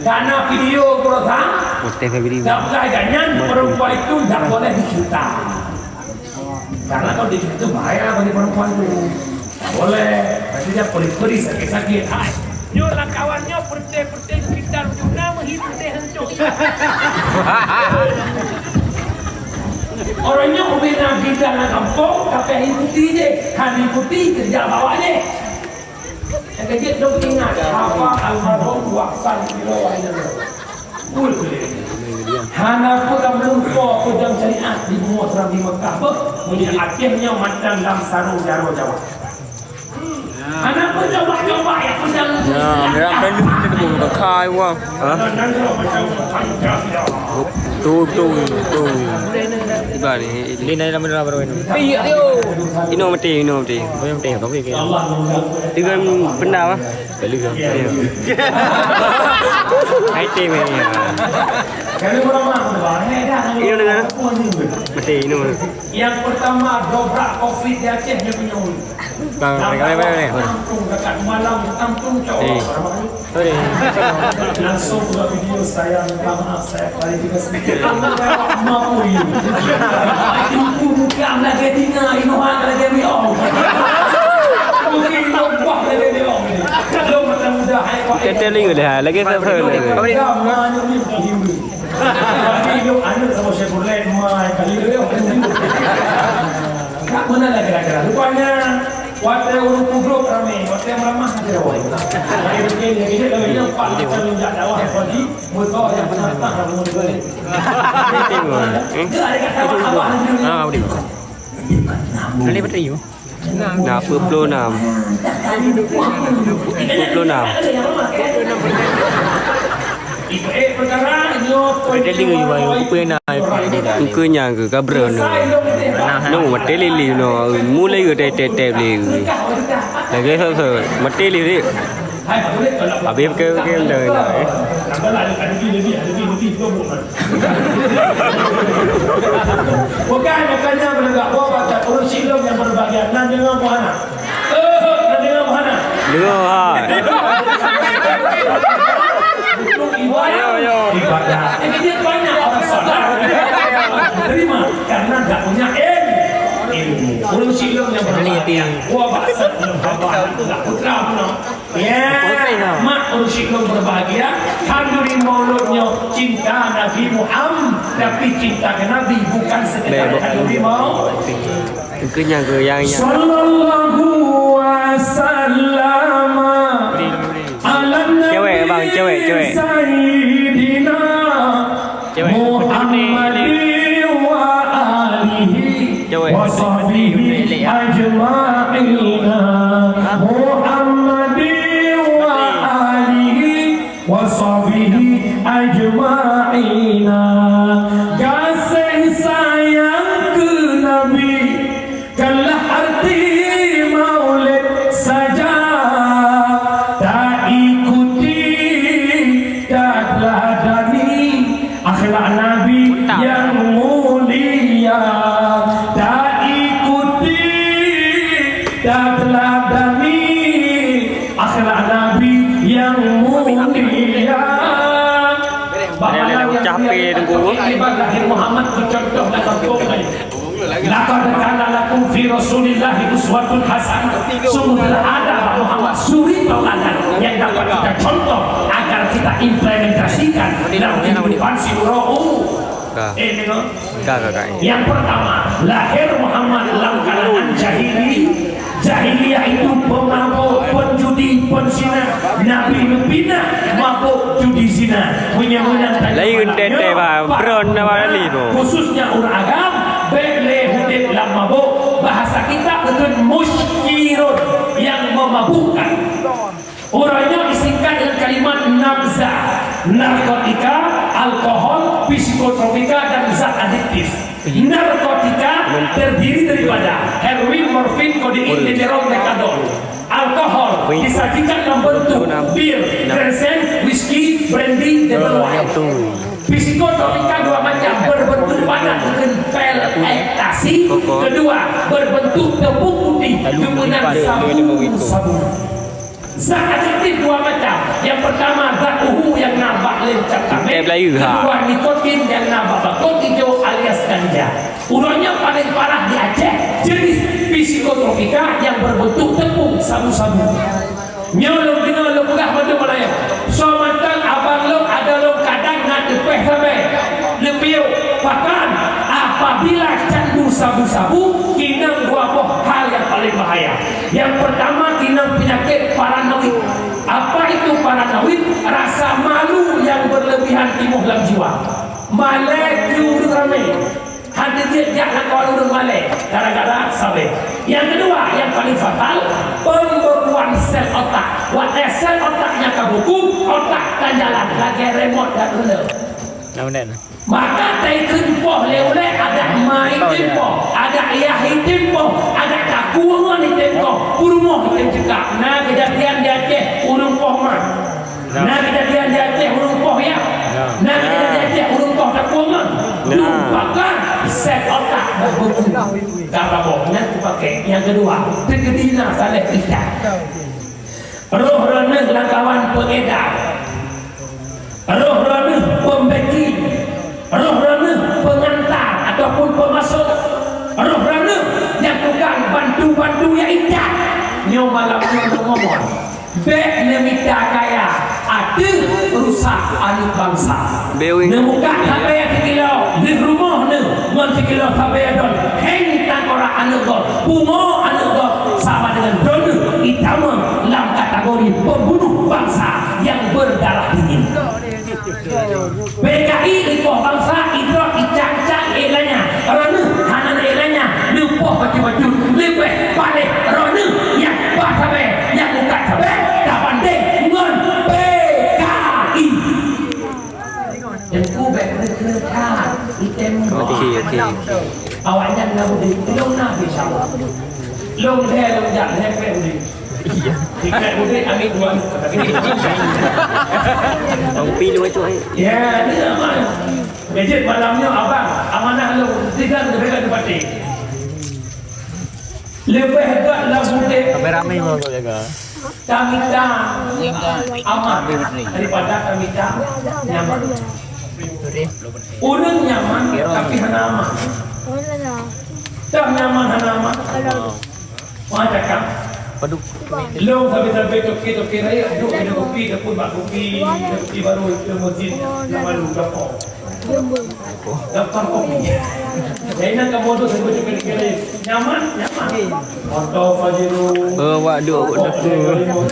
kana video beurasa, Putih Febri. Dak boleh, nyan perempuan itu dak boleh dikhita. Karena kalau dikhita itu bahaya bagi perempuan itu. Tak boleh. Nanti dia pedih-pedih, sakit-sakit. Hai. Nyoe lah kawan nyoe, peureuté-peureuté sekitar ujoe na meuhi peureuté hanco. Orang nyoe ubé na bidang lam gampông, tapi ikuti je. Han ikuti, kerja bawa je. Nyang keujeuet dong ingat, haba almarhum Wahsan Biro Wahidullah. Hana peugah meulumpo peudong syariat di bumoe seurang di Mekah beuh, meunyoe Aceh nyoe mantong lam sarong jaroe Jawa. Hana peucoba-coba ya peudong. Ya, merah kan ni kita buka kai wah. Ha? Tu tu tu. Tiba ni. Ini dari nama nama baru ini. Ino mati, ino mati. Oh, yang mati, bagus ke? Dengan benda apa? Lalu ke? Hai tim ni. Ino dengan mati, ino. Yang pertama, dobrak covid di Aceh, dia punya. Bang, bang, bang, bang, bang. Tampung dekat malam, tampung cowok. Eh. Sorry. Langsung buat video, saya minta maaf, saya klarifikasi. Mampu you. Itu bukan lagi Dina, Inohan lagi Miong. Mungkin lupa lagi Miong ni. Belum mudah-mudahan, eh, Pak. Kita teling boleh, ha. Lagi siapa lagi? Apa ni? Tapi yuk, anu sama Chevrolet, mai kali dia. Tak mana lah kira-kira. Rupanya, watèe ureueng publoe ramé, watèe meuramah aja awai. Jadi mungkin dia kira kalau dia empat macam minta dakwah tadi, betul yang penatah yang mau dibeli. Itu, eh? Gerak dia kata abah dulu ni. Ah, boleh. Boleh betul you? Nah, peuet ploh nam. Peuet ploh nam. Engkeu nyang keu kabreuen nyoe. Nyoe watèe lili nyoe. Mulai geuh tép-tép lé geuh. Lagèe sot-sot. Maté lé, Dik. Habéh pakai-pakai benda ni, eh. Bukan, bukannya menegak. Buat baca ureueng silom nyang berbahagia. Nan deungoe buhana. Eh, nan deungoe buhana. Deungoe, ha. Untuk ibadah. Yo, yo. Ibadah. Jadi dia banyak orang salah. Terima. Karena tak punya ilmu. Ilmu. Ureueng silom nyang berbahagia. Buat baca ureueng hamba. Putra pun. Ya, mak ureueng silom berbahagia, khanduri maulud nyoe cinta Nabi Muhammad, tapi cinta ke Nabi bukan sekedar khanduri maulud. Engkeu nyang keu yang, yang. Sallallahu wasallam ala Cewek, abang, cewek, cewek. Sayyidina Cewek. Muhammadin wa alihi Cewek. Wa sahbihi ajma'ina. Muhammadin wa alihi wa sahbihi ajma'ina. Gaséh sayang keu Nabi, kalah arti maulid saja, taikuti, tateuladani akhlak Nabi nyang mulia, taikuti, tateuladani akhlak Nabi nyang mulia. Bak malam nyang mulia, lahir Muhammad, contoh dalam kampung lain. Laqad kana lakum fi Rasulillahi uswatun hasanah. Sungguh telah ada bak Muhammad suri tauladan yang dapat kita contoh agar kita implementasikan dalam kehidupan si uroe. Ka. Eh, dengar. Ka, ka, ka. Yang pertama, lahir Muhammad dalam keadaan jahili. Jahiliyah itu pemabuk, penjudi, penzina. Nabi neupinah mabuk, judi, zina. Meunyoe meunan tanya Lain malam tete, nyoe, bang. Bron nama Ali tu. Khususnya ureueng agam, bèk lé udép lam mabuk. Bahasa kitab geukheun muskirun, yang memabukkan. Uroe nyoe disingkat dengan kalimat nabza, narkotika, alkohol, psikotropika, dan zat adiktif. Narkotika terdiri daripada heroin, morfin, kodein, deteron, metadon. Alkohol disajikan dalam bentuk bir, kresen, whisky, brandy, dan lain-lain. Psikotropika dua macam, berbentuk panas, pil ekstasi. Kedua, berbentuk tepung putih, geuh meunan sabu-sabu. Zat adiktif dua macam. Yang pertama, zat uhu yang na bak lem cap kaméng. Kedua, nikotin yang na bak bakot ijo alias ganja. Uroe nyoe paléng parah di Aceh, jenis psikotropika yang berbentuk tepung sabu-sabu. Nyoe lôn deungoe lôn peugah mandum meulayeue. Soe mantong abang lôn, adoe lôn kadang na teupeh sabe. Neupiôh, pakan, apabila candu sabu-sabu, inong dua boh hal yang paling bahaya. Yang pertama, inong penyakit paranoid. Apa itu paranoid? Rasa malu yang berlebihan timbul lam jiwa. Malèe keu ureueng ramé. Hana jeuet jak lakoe ureueng malèe gara-gara sabe. Yang kedua, yang paling fatal, pembekuan sel otak. Watèe sel otak nyan ka buku, otak ka jalan lagèe remote dan uleue. Maka taikheun poh lé ulèe, adak ma item poh, adak yah item poh, adak takue ngon item poh, peurumoh item cekak. Na keujadian di Aceh ureueng poh ma. Na keujadian di Aceh ureueng poh yah. Na keujadian di Aceh ureueng poh takue ngon. Lupakan set otak dah beuguna. Ka babah nyan kupakè. Nyang keudua, teukeudi na saléh idah. Roh droeneuh lam kawan peungedar. Roh droeneuh pembeki. Roh droeneuh peungantar ataupun peumasok. Roh droeneuh nyang tukang bantu-bantu nyang intat. Nyoe malam nyoe lôn ngon. Bèk neumita kaya ateueh rusak aneuk bansa. Neumukak sabé sikilo lheueh rumoh neuh ngon sikilo sabé don. Hèng tangkorak aneuk gob, pungo aneuk gob sama dengan droeneuh itamong lam kategori pembunuh bangsa yang berdarah dingin. P K I ipoh bansa, idrop icang-cang ilanya. Droeneuh hana ilanya, neupoh bacut-bacut, leubeh paléh droeneuh nyang ba sabé, nyang mukak sabé tabandeng ngon P K I. Teungku bèk kreueh-kreueh that, item. Oke, oke, oke. Awaknyan na udép, lôn na, insya Allah. Lôn lhèe, lôn jak lhèe krek udép. Iya. Krek udép, ambil dua. Tapi dia Kopi lu itu, eh. Ya, dia aman. Jadi malam nyoe abang, amanah lôn, tidak ada bela di batin. Leubeh gèt lam udép. Ramai-ramai mau kau jaga. Tamita aman daripada tamita nyaman. Ureueng nyaman tapi hana aman. Tah nyaman hana aman. Wah cakap. Lôn sabe-sabe toke-toke rayeuk duek minum kopi, teupeu bak kopi, kopi baru itu masjid, nama lu gapo. Daftar kopi. Jadi nak kamu tu sebut kira-kira nyaman, nyaman. Motor Pajero. Eh, awak duk, awak duk.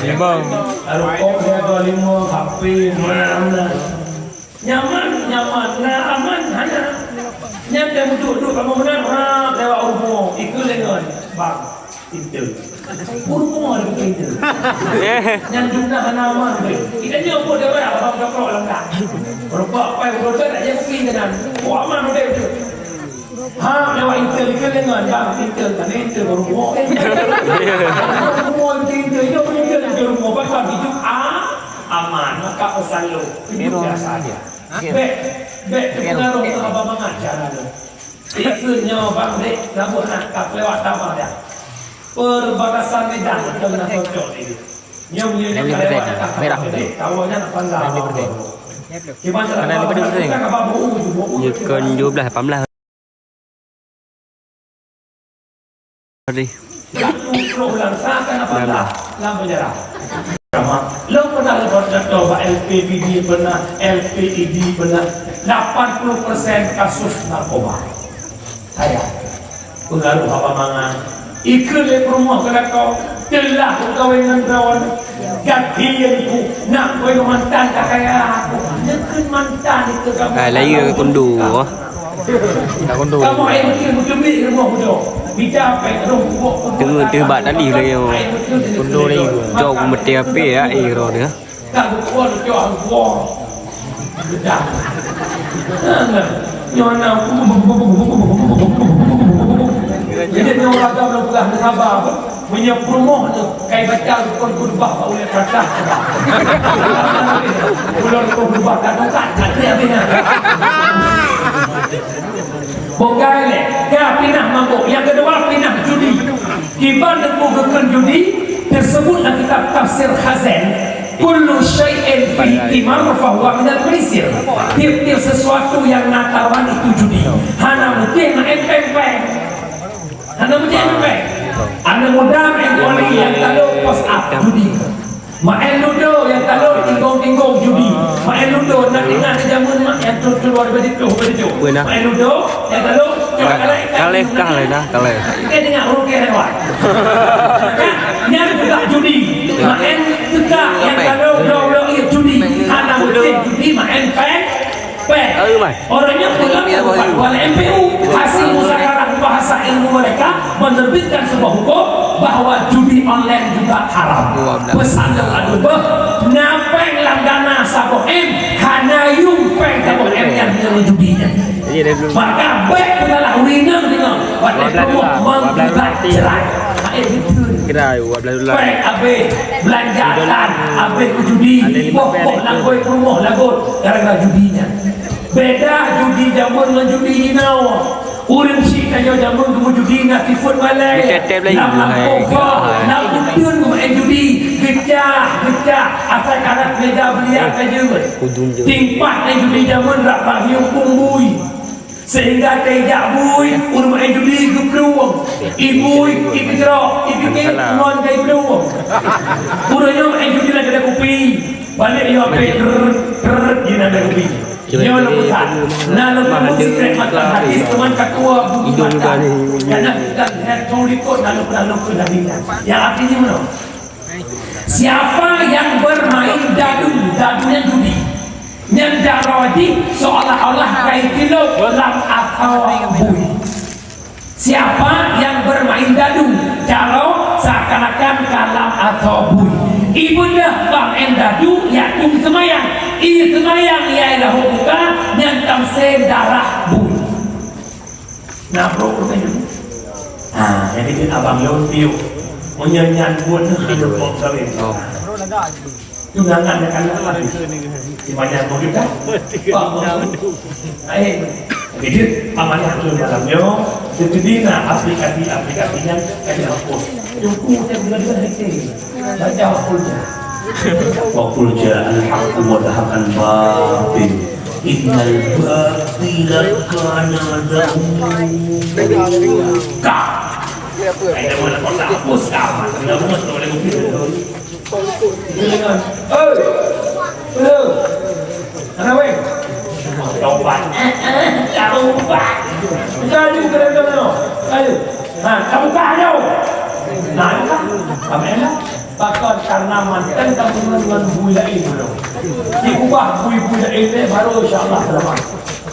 Memang. Rokok dia dua lima, H P, mana-mana. Nyaman, nyaman. Na aman, hana. Nyan dia duduk-duduk kamu benar, ha, lewat rumah. Ikut lengan. Bang. Pintu. Pun semua ada pintu. Yang jumlah nama tu. Kita ni apa dia orang abang kaprok langkah. Rupa apa yang betul tak jadi pintu kan. Oh aman udah itu. Ha, lewat intel ke dengan bang intel kan intel baru mau. Mau intel itu itu intel itu rumah pasal hidup ah aman maka pesan lo. Hidup biasa aja. Bek bek pengaruh ke abang mangat cara tu. Ikut nyoe bang dek, nabuh nak ka lewat tamah dah. Perbatasan Medan tengah cocok ni. Nyoe nyoe lewat merah. Tahu nak pandang. Cuma cara pandang. Nyeukon dua belas, lapan belas. Tadi. Lam penjara. Lôn pernah lepas contoh bak L P P D pernah, L P E D pernah, lapan puluh persen kasus narkoba. Saya pengaruh apa mangan. Ikut lé perumoh ke lakoe, telah kawin ngon droe. Gaki ku nak kawin mantan tak kaya aku. Nyeukeu mantan itu kamu. Ah, lahir ke kundu. Kamoe ai beutôi meuteumé rumoh budoe. Bida péng rhom kubok. Teungeut teuh bak tadi lagèe nyoe. Ai beutôi. Jok meuteupe ya, eh, roh dia. Ka geukuah cok hangkuah. Gedang. Nyoe na. Jadi nyoe ragam lôn peugah neusaba. Meunyoe peurumoh nyoe kai baca rukon khutbah bak ulèe peurasah. Ulôn rukon khutbah ka tongkat, ka trép habéh nyan. Bukai lé, ka pinah mabök. Nyang keudua pinah judi. Kiban teungku geukheun judi, teuseubut lam kitab tafsir Khazen, "Kullu syai'in fihi qimar fahuwa minal maisir." Tiep-tiep sesuatu nyang na taruhan itu judi. Hana mungken maén péng-péng. Hana meucék-cék. Aneuk muda main voli nyang talô post up judi. Main ludo nyang talô tinggong-tinggong judi. Main ludo na ingat di jameun mak nyang tut keluar baju tuh baju. Beuna. Main ludo nyang talô cok kalai. Kalai kah lain dah, kalai. Kita dengar urut ke lewat. Nyang juga judi. Main juga nyang talô ulo-ulo iya judi. Hana mungken judi main pen. Pen. Ayo, Mai. Orangnya pulang ke tempat M P U. Hasil musyawarah bahasa ilmu mereka menerbitkan sebuah hukum bahwa judi Online juga haram. Dua belas. Pesan daripada beuh, na péng lam dana saboh M, hana yum péng saboh M nyang ngon judi nyan. Iya, dah belum. Maka bèk peusalah ureueng inong deungoe, watèe promoh menggugat cerai. Hai, betul. Cerai, dua belas dolar. Péng habéh, belanjaan habéh keu judi, boh-boh langgoi peurumoh lagot gara-gara judi nyan. Beda judi jameun ngon judi jinoe. Ureueng chik tanyoe jameun geumeu judi na sifeuet malèe. Lam lampôh, na uteuen geumeu'en judi, geucah, geucah, asai karat mega biliar ka jeuet. Timpah na judi jameun rab rahiong pung bui. Sehingga teuijak bui, ureueng meu'en judi geuplueng. Ié bui, ié keujrok, ié keungèt ngon jai plueng. Ureueng nyoe meu'en judi lam keudè kupi. Balek nyoe apèh, trrrt, trrrt, di lam keudè kupi. Nyoe lôn peugah, na lôn peugah sikrék mata hadis teuma ka tuwo bubé mata. Karena kita lihat cong likot na lôn peugah lôn peugah hadis nyan. Nyang artinya meunoe. Siapa yang bermain dadu, dadu nyan judi, nyan jaroe jih seolah-olah ka itilop lam asoe bui. Siapa yang bermain dadu, jaroe seakan-akan ka lam asoe bui. Ié beudôh bak meu'en dadu, yak dum seumayang. Ié seumayang, yak lahô buka, nyan tamsé darah bui. Na brôk ureueng nyan. Ha, nyang keuneuk abang lôn piôh. Meunyoe nyan buet hana pok kawin. Oh. Tunangan dekat lagi. Di mana mau kita? Pak mau. Hai, kejut amanah tu malam nyo. Jadi na aplikasi-aplikasi nyan ka dihapus. Tunggu dan bulan-bulan hektik. Baca waktu je. Wa qul ja'al haqqu wa zahaqal batil. Innal batila kana zahuqa. Ai, dah mula kau tak hapus kau. Dah mula kau dah hapus. Hei! Hana weh? Taubat. Taubat. Laju ke dalam sana. Laju. Ha, kamu kah jauh? Nah, itu kan. Kamu enak. Pakon karena mantan kamu ngon bui lain dulu. Diubah bui-bui lain deh, baru insya Allah selamat.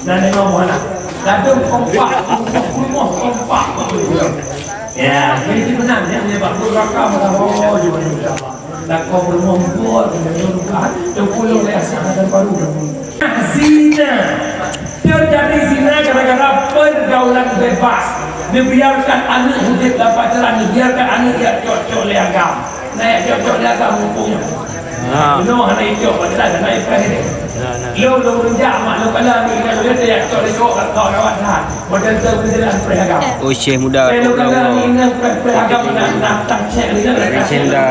Dan memang mana? Kadang kompak, kompak, kompak. Ya, jadi menang ya, dia buat rakam, oh, juga insya Allah. Lakoe peurumoh buet, meunyoe lumpah, teupeue lôn rasa dan baru. Zina. Terjadi zina gara-gara pergaulan bebas. Dibiarkan aneuk udép lam pacaran, dibiarkan aneuk jak cok-cok lé agam. Na jak cok-cok lé agam mumpung nyoe. Ha. Bunoe hana icok pacaran, hana ipreh deh. Nah, nah. Lôn, lôn reujak mak lôn kala aneuk inong lôn jak cok lé cowok kat kawan-kawan that. Model tu beujalan preh agam. Oh, Syekh muda. Lôn kala aneuk inong preh-preh agam na, na tang cek lé. Syekh muda.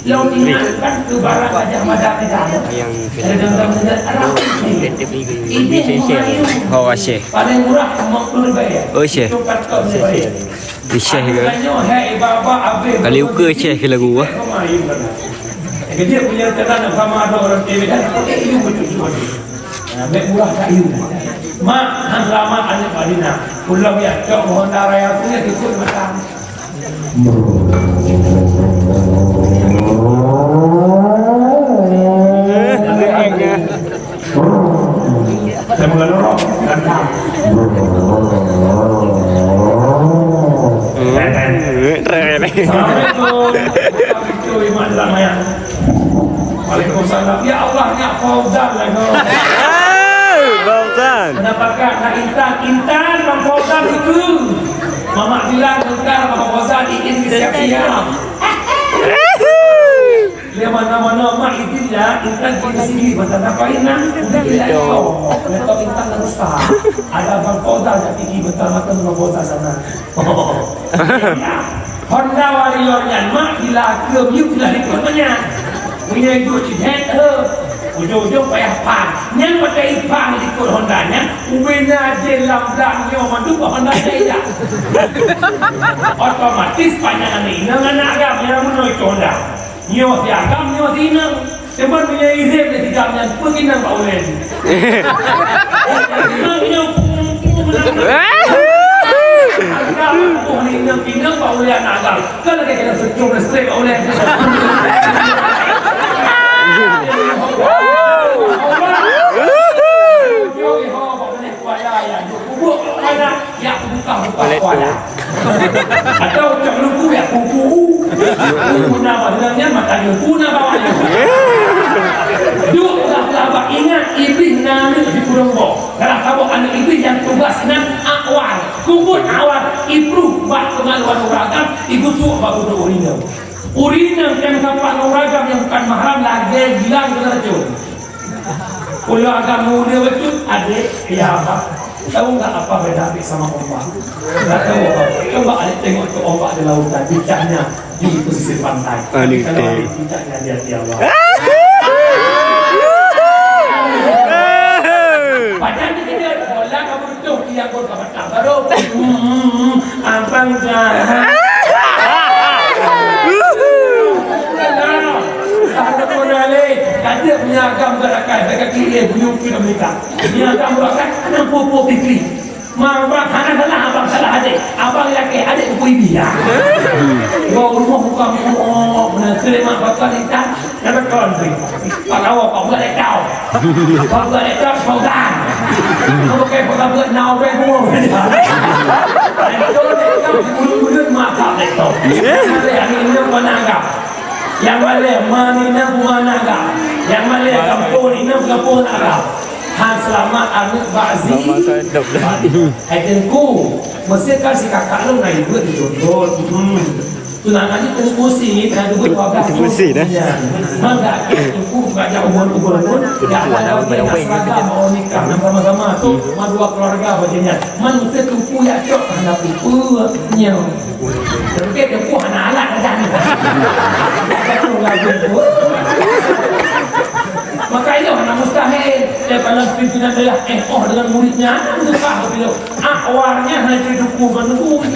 Lôn ingatkan keu barang Gajah Mada teuka. Yang kena deteksi ke ini, ini sensel. Oh, Aceh. Paling murah lima puluh ribu. Oh, Aceh. Itu karton. Aceh ke? Tanyoe, hai baba, abéh. Kali uka Aceh ke lagu, ah. Kejap punya tenan sama ada orang T V dan pakai ilmu cucu. Nah, mek murah kayu. Mak, han lama aneuk Madinah. Pulang ya, cok Honda Raya punya ikut matang. Saya mengeluarkan kata. Assalamualaikum. Itu iman dalam ayat. Waalaikumsalam. Ya Allah, nyak Fauzan lah kau. Fauzan. Mendapatkan nak Intan, Intan, Bang Fauzan itu. Mamak bilang, Intan, Bang Fauzan, izin siap-siap. Dia mana-mana, Mak, izin ya, Intan pergi sini, bentar sampai enam. Udah, tidak tahu. Laptop Intan dah rusak. Ada Bang Fauzan nak pergi, bentar mata Bang Fauzan sana. Honda Warrior nyan mak bila ke miyup bila likot nyan. Punya ibu cihet he. Ujung-ujung payah pan. Nyan pakai ipang likot Honda nyan. Ubena je lam blang nyoe mandum Honda saya. Otomatis panjang aneuk inong aneuk agam nyan meunoi ke Honda. Nyoe si agam, nyoe si inong. Teuma meunyoe irem lé si agam nyan, peue inong bak ulèe. Inong nyoe pung-pung nang. Agam pung inong, inong bak ulèe aneuk agam. Kan lagèe kena seucom listrik bak ulèe. Anak, ya, buka-buka kuala. Atau cok luku, ya, kuku. Kuku na bak dalam nyan, mata luku na bawah nyan. Duk lah, lah, bak ingat, Iblih na aneuk di Purong Boh. Salah saboh aneuk Iblih nyang tugas nan Akwar. Kubut Akwar, ipluh bak keumaluan uragam, igusuk bak budok ureueng inong. Ureueng inong nyang sapat ngon uragam nyang bukan mahram lagèe gilang keuneuracôn. Uroe agam muda bacut, adék, ya abang. Tahu nggak apa beda adék sama ombak? Nggak tahu apa. Coba adék tengok ke ombak di lautan, bincangnya di pesisir pantai. Aduh, tapi kalau adék bincangnya di hati Allah. Padahal dia kena bola kamu tuh, dia pun kamu tak baru. Hmm, hmm, hmm. Abang jahat. Ada pun alih. Kata punya agam berakai, berakai kiri, buyung kiri minta. Punya agam berakai, enam puluh puluh kiri. Mak abang, hana salah, abang salah adék. Abang yakin adék pun ibi ya. Gua rumah buka muka, oh, benar kelemak bakal ikan. Kata kawan tu, Pak Kawa, Pak Buat Lekau. Pak Buat Lekau, Pak Udan. Kau pakai Pak Buat Nau, Pak Buat. Lekau, Lekau, bulut-bulut, mata Lekau. Yang ada yang ini, mana agam? Yang mana, mana ini, mana agam? Yang mana, kampung ini, kampung agam? Han selamat aneuk Bak Zi. Hai Teungku, meusé ka si kakak lôn na ibuet di Jondol. Hmm. Tunangan ni Teungku Usi, na duek dua belas Teungku Usi dah. Ya. Mangga Teungku belajar umur-umur pun, ya, ada lagi nak seragam mau nikah, nak sama-sama tu, ma dua keluarga bagian nyan. Man mesti Teungku ya cok hana peue-peue nyan. Tapi Teungku hana alat dah ni. Maka itu hana mustahil. Dia kalau pimpinan daerah, eh, oh, dengan muridnya, hana mustahil. Awalnya hanya cukup menunggu.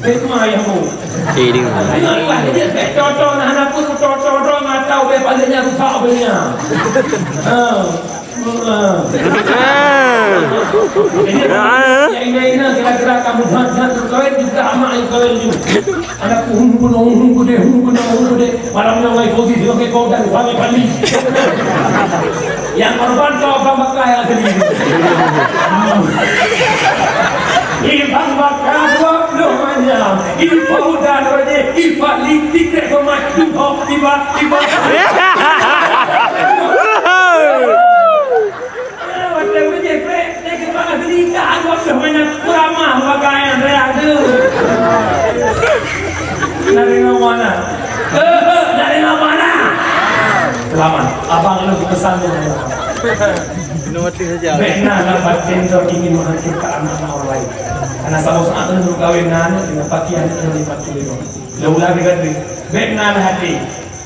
Hikmah yang bu. Eh, dia. Hanya Allah dia, eh, contoh, nah, anak pun contoh, contoh, nggak tahu, eh, paling yang rusak, paling yang. Ah. Ah. Jadi, yang ini, ini, kira-kira kamu dah, dah, kawin juga amak yang kawin juga. Anak pun, pun, pun, pun, pun, pun, pun, pun, Malam nyoe ngon Fauzi singoh keu dan Fahmi Fadli. Nyang korban keu Abang Bakar nyang tadi. Ibang Bakar dua puluh manyam. Ibu dan Raja, Ibu Fadli, tiket keu mat, duhok, tiba, tiba. Ah, watèe ureueng jepek, teuka bak geurita, dua ploh manyam, beurama pakaian raya tu. Nak dengar mana? Eh, eh, nak dengar mana? Selamat. Abang lu pesan tu. Bèk na lam batin droe ingin menghancurkan anak-anak orang lain. Karena saboh saat tu kawin na aneuk dengan pakaian tu dipakai. Dah ulah dekat tu. Bèk na lam hati.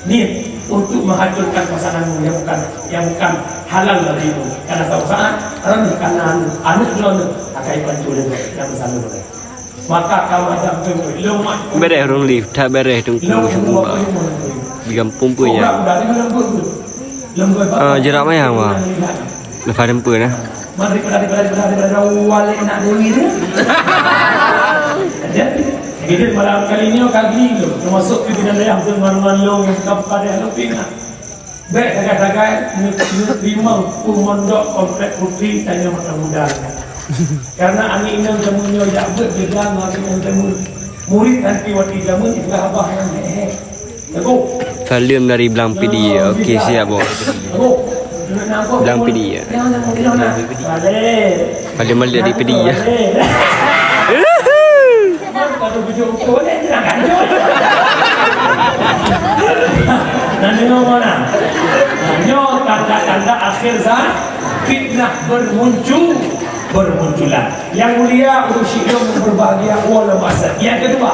Niet untuk menghancurkan pasanganmu yang bukan, yang bukan halal bagimu. Karena suatu saat, karena aneuk, aneuk droeneuh akan dipancuri lé nyang meusalah. Maka kamu akan tunduk, lemak. Bereh ureueng lift, that bereh Teungku Syukur. Di gampông pun ya. Ah, jerak mayang, wah. Lepas tempat nah. Mari, mari, mari, mari, mari, mari, wali nak dewi tu. Jadi, jadi malam kali ni kami tu, termasuk pimpinan dayah tu, ngon-ngon long, kabupaten Lupina. Bèk sagai-sagai, ni, ni, limong puluh mondok komplek putri, tanya mata muda. Karena aneuk inong jameun nyoe jak beuet beda ngon aneuk inong jameun. Murit santri watèe jameun, itu abah yang hehe. Salim dari Blang Pidie. Okey, siap, bos. Blang Pidie. Salim balik dari Pidie. Nah, nyoe mana? Nah, nyoe tanda-tanda akhir zaman, fitnah bermuncu-, bermunculan. Yang mulia, ureueng syedara berbahagia, wala masa. Yang kedua,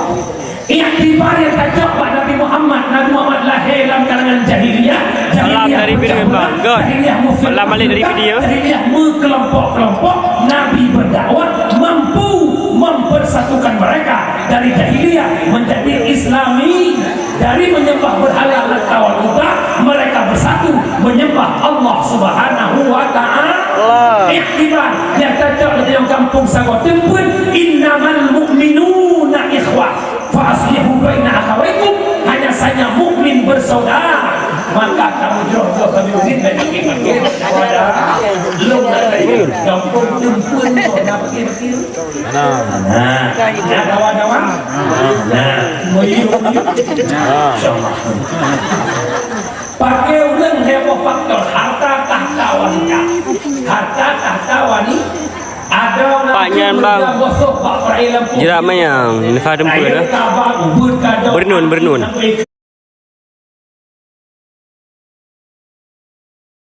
iktibar nyang tacok bak Nabi Muhammad. Nabi Muhammad lahé lam kalangan jahiliyah. Salam dari Pidie, Bang. Good. Jahiliyah musyrik. Salam balik dari Pidie. Jahiliyah meukelompok-kelompok. Nabi berdakwah mampu mempersatukan mereka dari jahiliyah menjadi Islami. Dari menyembah berhala dan tawaguta, mereka bersatu menyembah Allah Subhanahu wa Ta'ala. Allah. Iktibar nyang tacok di dalam kampung Sagoe Teumpeuen, "Innamal mu'minuna ikhwah, fa aslihu baina akhawaikum." Hanya saja mukmin bersaudara. Maka kamu jodoh kami unin dan dikit-dikit kepada lom dari kampung Teumpeuen tu, nak pergi-pergi. Nah. Nah, dawa-dawa. Nah, meyuh-meyuh. Nah. Insyaallah. Pakai ureueng heboh faktor harta tahta wanita. Harta tahta wanita. Ada Pak nyan, Bang. Jerak mayang, Nifah Dempul, eh. Bernun, Bernun.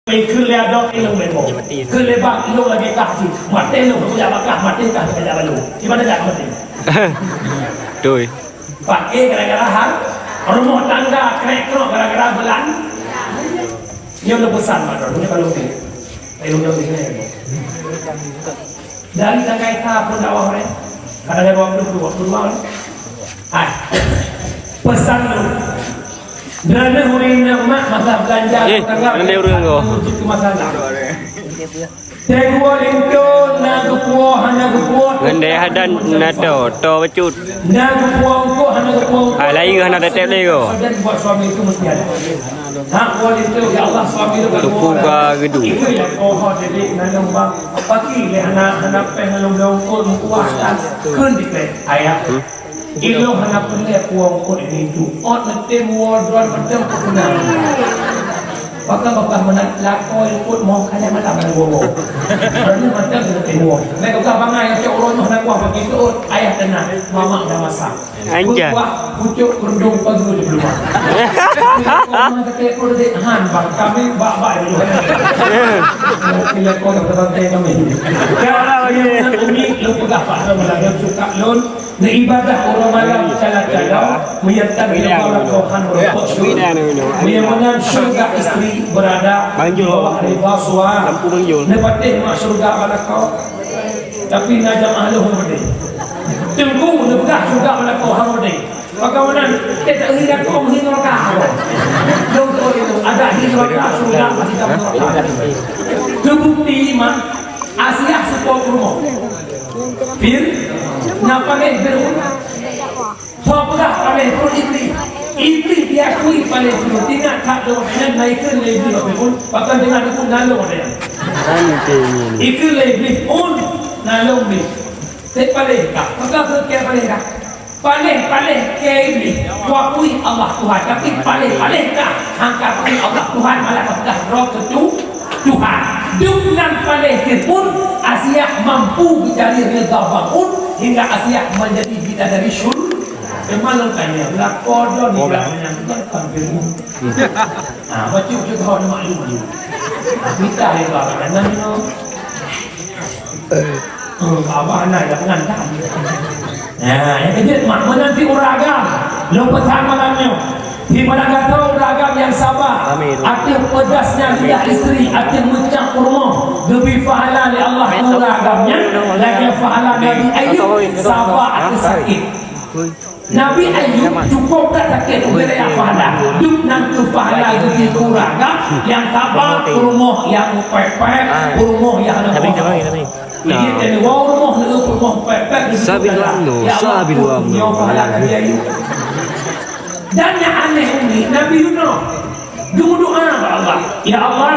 Keu lé adoe ilong lé boh. Keu lé bak ilong lagèe kah jih. Maté lôn kujak bak kah, maté kah kujak bak lôn. Di mana jak maté? Betul. Paké gara-gara hal rumoh tangga krek-krok gara-gara bulan. Nyoe lôn pesan mak droe, nyoe kalau ni. Ilong lôn ni. Dari tanggai ka pun dakwah, eh. Kadang-kadang dua puluh, dua puluh dua, eh. Hai. Pesan lôn. Droeneuh ureueng inong mak masalah beulanja. Eh, tanggap ureueng ko. Wujud keu masalah. Teungku linto na geupuwoe hana geupuwoe. Ngon dayah adan na to, to bacut. Na geupuwoe eungkôt hana geupuwoe eungkôt. Ah, layu hana tetep lé ko. Dan buat suami itu mesti ada. Hak wali tu, ya Allah, suami tu tuku ka gedu. Itu yang poho jadi nanam bang. Pagi ni hana, hana peng lalu daun pun kuat kan. Kun dipek ayah. Hmm. Ilong hana peureulèe puwoe eungkôt ini tu. Ôt neutem woe droe mantong peukeunang. Bahkan babah meunan lakoe eungkôt moh kanyang malam ada woe-woe. Baru mantong neutem woe. Meukeugah bangai cok uroe nyoe hana kuah bagi teuôt, ayah teunang, mamak dah masak. Anjay. Beukuah pucuk keurudung pagi di peulumat. Tapi kok meunan kata pun dek han bang, kami bak-bak dulu. Mungkin lakoe dah terbantai kami. Kalau dia meunan umi, lu peugah Pak Ram lagèe suka lôn. Neuibadah uroe malam cala-cala, meuyatan di bawah Tuhan meureumpok syurga. Meunyoe meunan syurga istri berada di bawah ridha suami. Neupatéh mak syurga bak lakoe. Tapi na jamaah lôn hana meudeh. Teungku neupeugah syurga bak lakoe hana meudeh. Bagaimana? Kita hina kaum hina neraka. Dong tu itu ada hina neraka syurga masih dalam neraka. Teubukti mak Asiah seupôt rumoh. Fir, na paléh Fir'aun. Soe peugah paléh Fir'aun? Iblih. Iblih diakui paléh Fir'aun. Ingat that doh nyan na ikheun lé Iblih bak Fir'aun, bahkan deungon ikheun nalong lé. Ikheun lé Iblih, "Un, nalong lé." Teupaléh kah? Maka keu keu paléh kah? Paléh-paléh keu Iblih, kuakui Allah Tuhan, tapi paléh-paléh ka hana kuakui Allah Tuhan, malah ka peugah droe keu Tu-, Tuhan. Dum nan paléh Fir'aun, Asiah mampu geucari ridha Fir'aun hingga Asiah menjadi bidadari syur-, Teuma lôn tanya, lakoe droe nibak manyang tu kan Fir'aun. Ah, bacut-bacut hana maklum. Mita ridha, kan, nyoe. Eh, Abah na nyang peugah that. Nah, nyang keujeuet mak, meunan pih ureueng agam. Lôn peusan malam nyoe. Di mana gata ureueng agam nyang saba. Amin. Ateueh pedasnya lidah isteri, ateueh meucam peurumoh. Geubri pahala lé Allah keu ureueng agam nyan, lagèe pahala Nabi Ayub saba ateueh sakét. Nabi Ayub cukôp that sakét ubé raya pahala. Dum nan keu pahala geubri keu ureueng agam nyang saba, peurumoh nyang pèk-pèk, peurumoh nyang hana. Nah. Jadi, teuh woe rumoh leueh peurumoh pèk-pèk geubri keu ureueng agam. Ya Allah, nyoe pahala Nabi Ayub. Dan nyang aneh umi, Nabi Yunus. Geumeudoa bak Allah, "Ya Allah,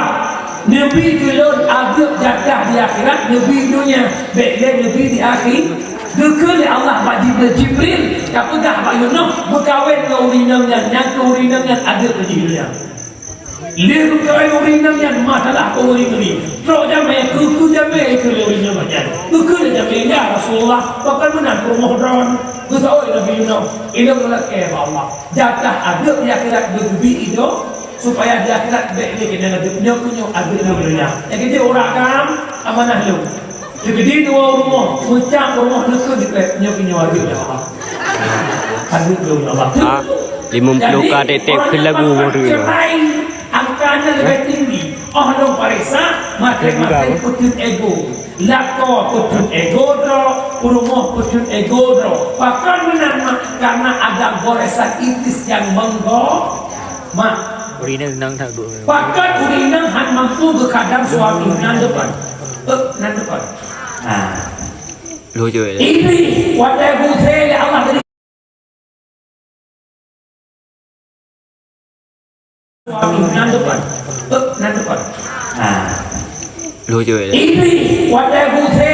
neubi keu lôn ageueb jatah di akhirat, neubi donya, bèk lé neubi di akhi-." Geukheun lé Allah bak Jibril, "Jibril, kapeugah bak Yunus meukawen ngon ureueng inong nyan, nyan keuh ureueng inong nyan ageueb keu jih donya." Lheueh meukawen ureueng inong nyan, masalah keu ureueng inong. Trok jamé, keu, keu jamé keu lé ureueng inong nyan. Geukheun lé jamé, "Ya Rasulullah, pakon meunan peurumoh droen?" Geuseuôt lé Nabi Yunus, "Ilôn lakèe bak Allah. Jatah ageueb di akhirat geubri idong." Supaya di akhirat bèk lé keuneuk ageueb nyoe keu nyoe, ageueb nyoe keu nyoe. Nyang keudua ureueng agam, amanah lôn. Teukeudi dua rumoh, meucam rumoh neukheun dikrek nyoe keu nyoe ageueb nyoe Allah. Ageueb nyoe Allah. Ah, limong puluh ka tep-tep keu lagu baru. Angka nyan leubeh tinggi. Oh lôn pareksa, maséng-maséng peuteun ego. Lakoe peuteun ego droe, peurumoh peuteun ego droe. Pakon meunan mak? Karena ada goresan iblis nyang menggo-, mak. Ureueng inong nang that bu. Pakon ureueng inong han mampu geukhadam suami nan depan. Eh, nan depan. Nah. Lucu ya. Iblis, watèe geusé lé Allah dari Nan depan. Eh, nan depan. Ah. Lucu ya. Iblis, watèe geusé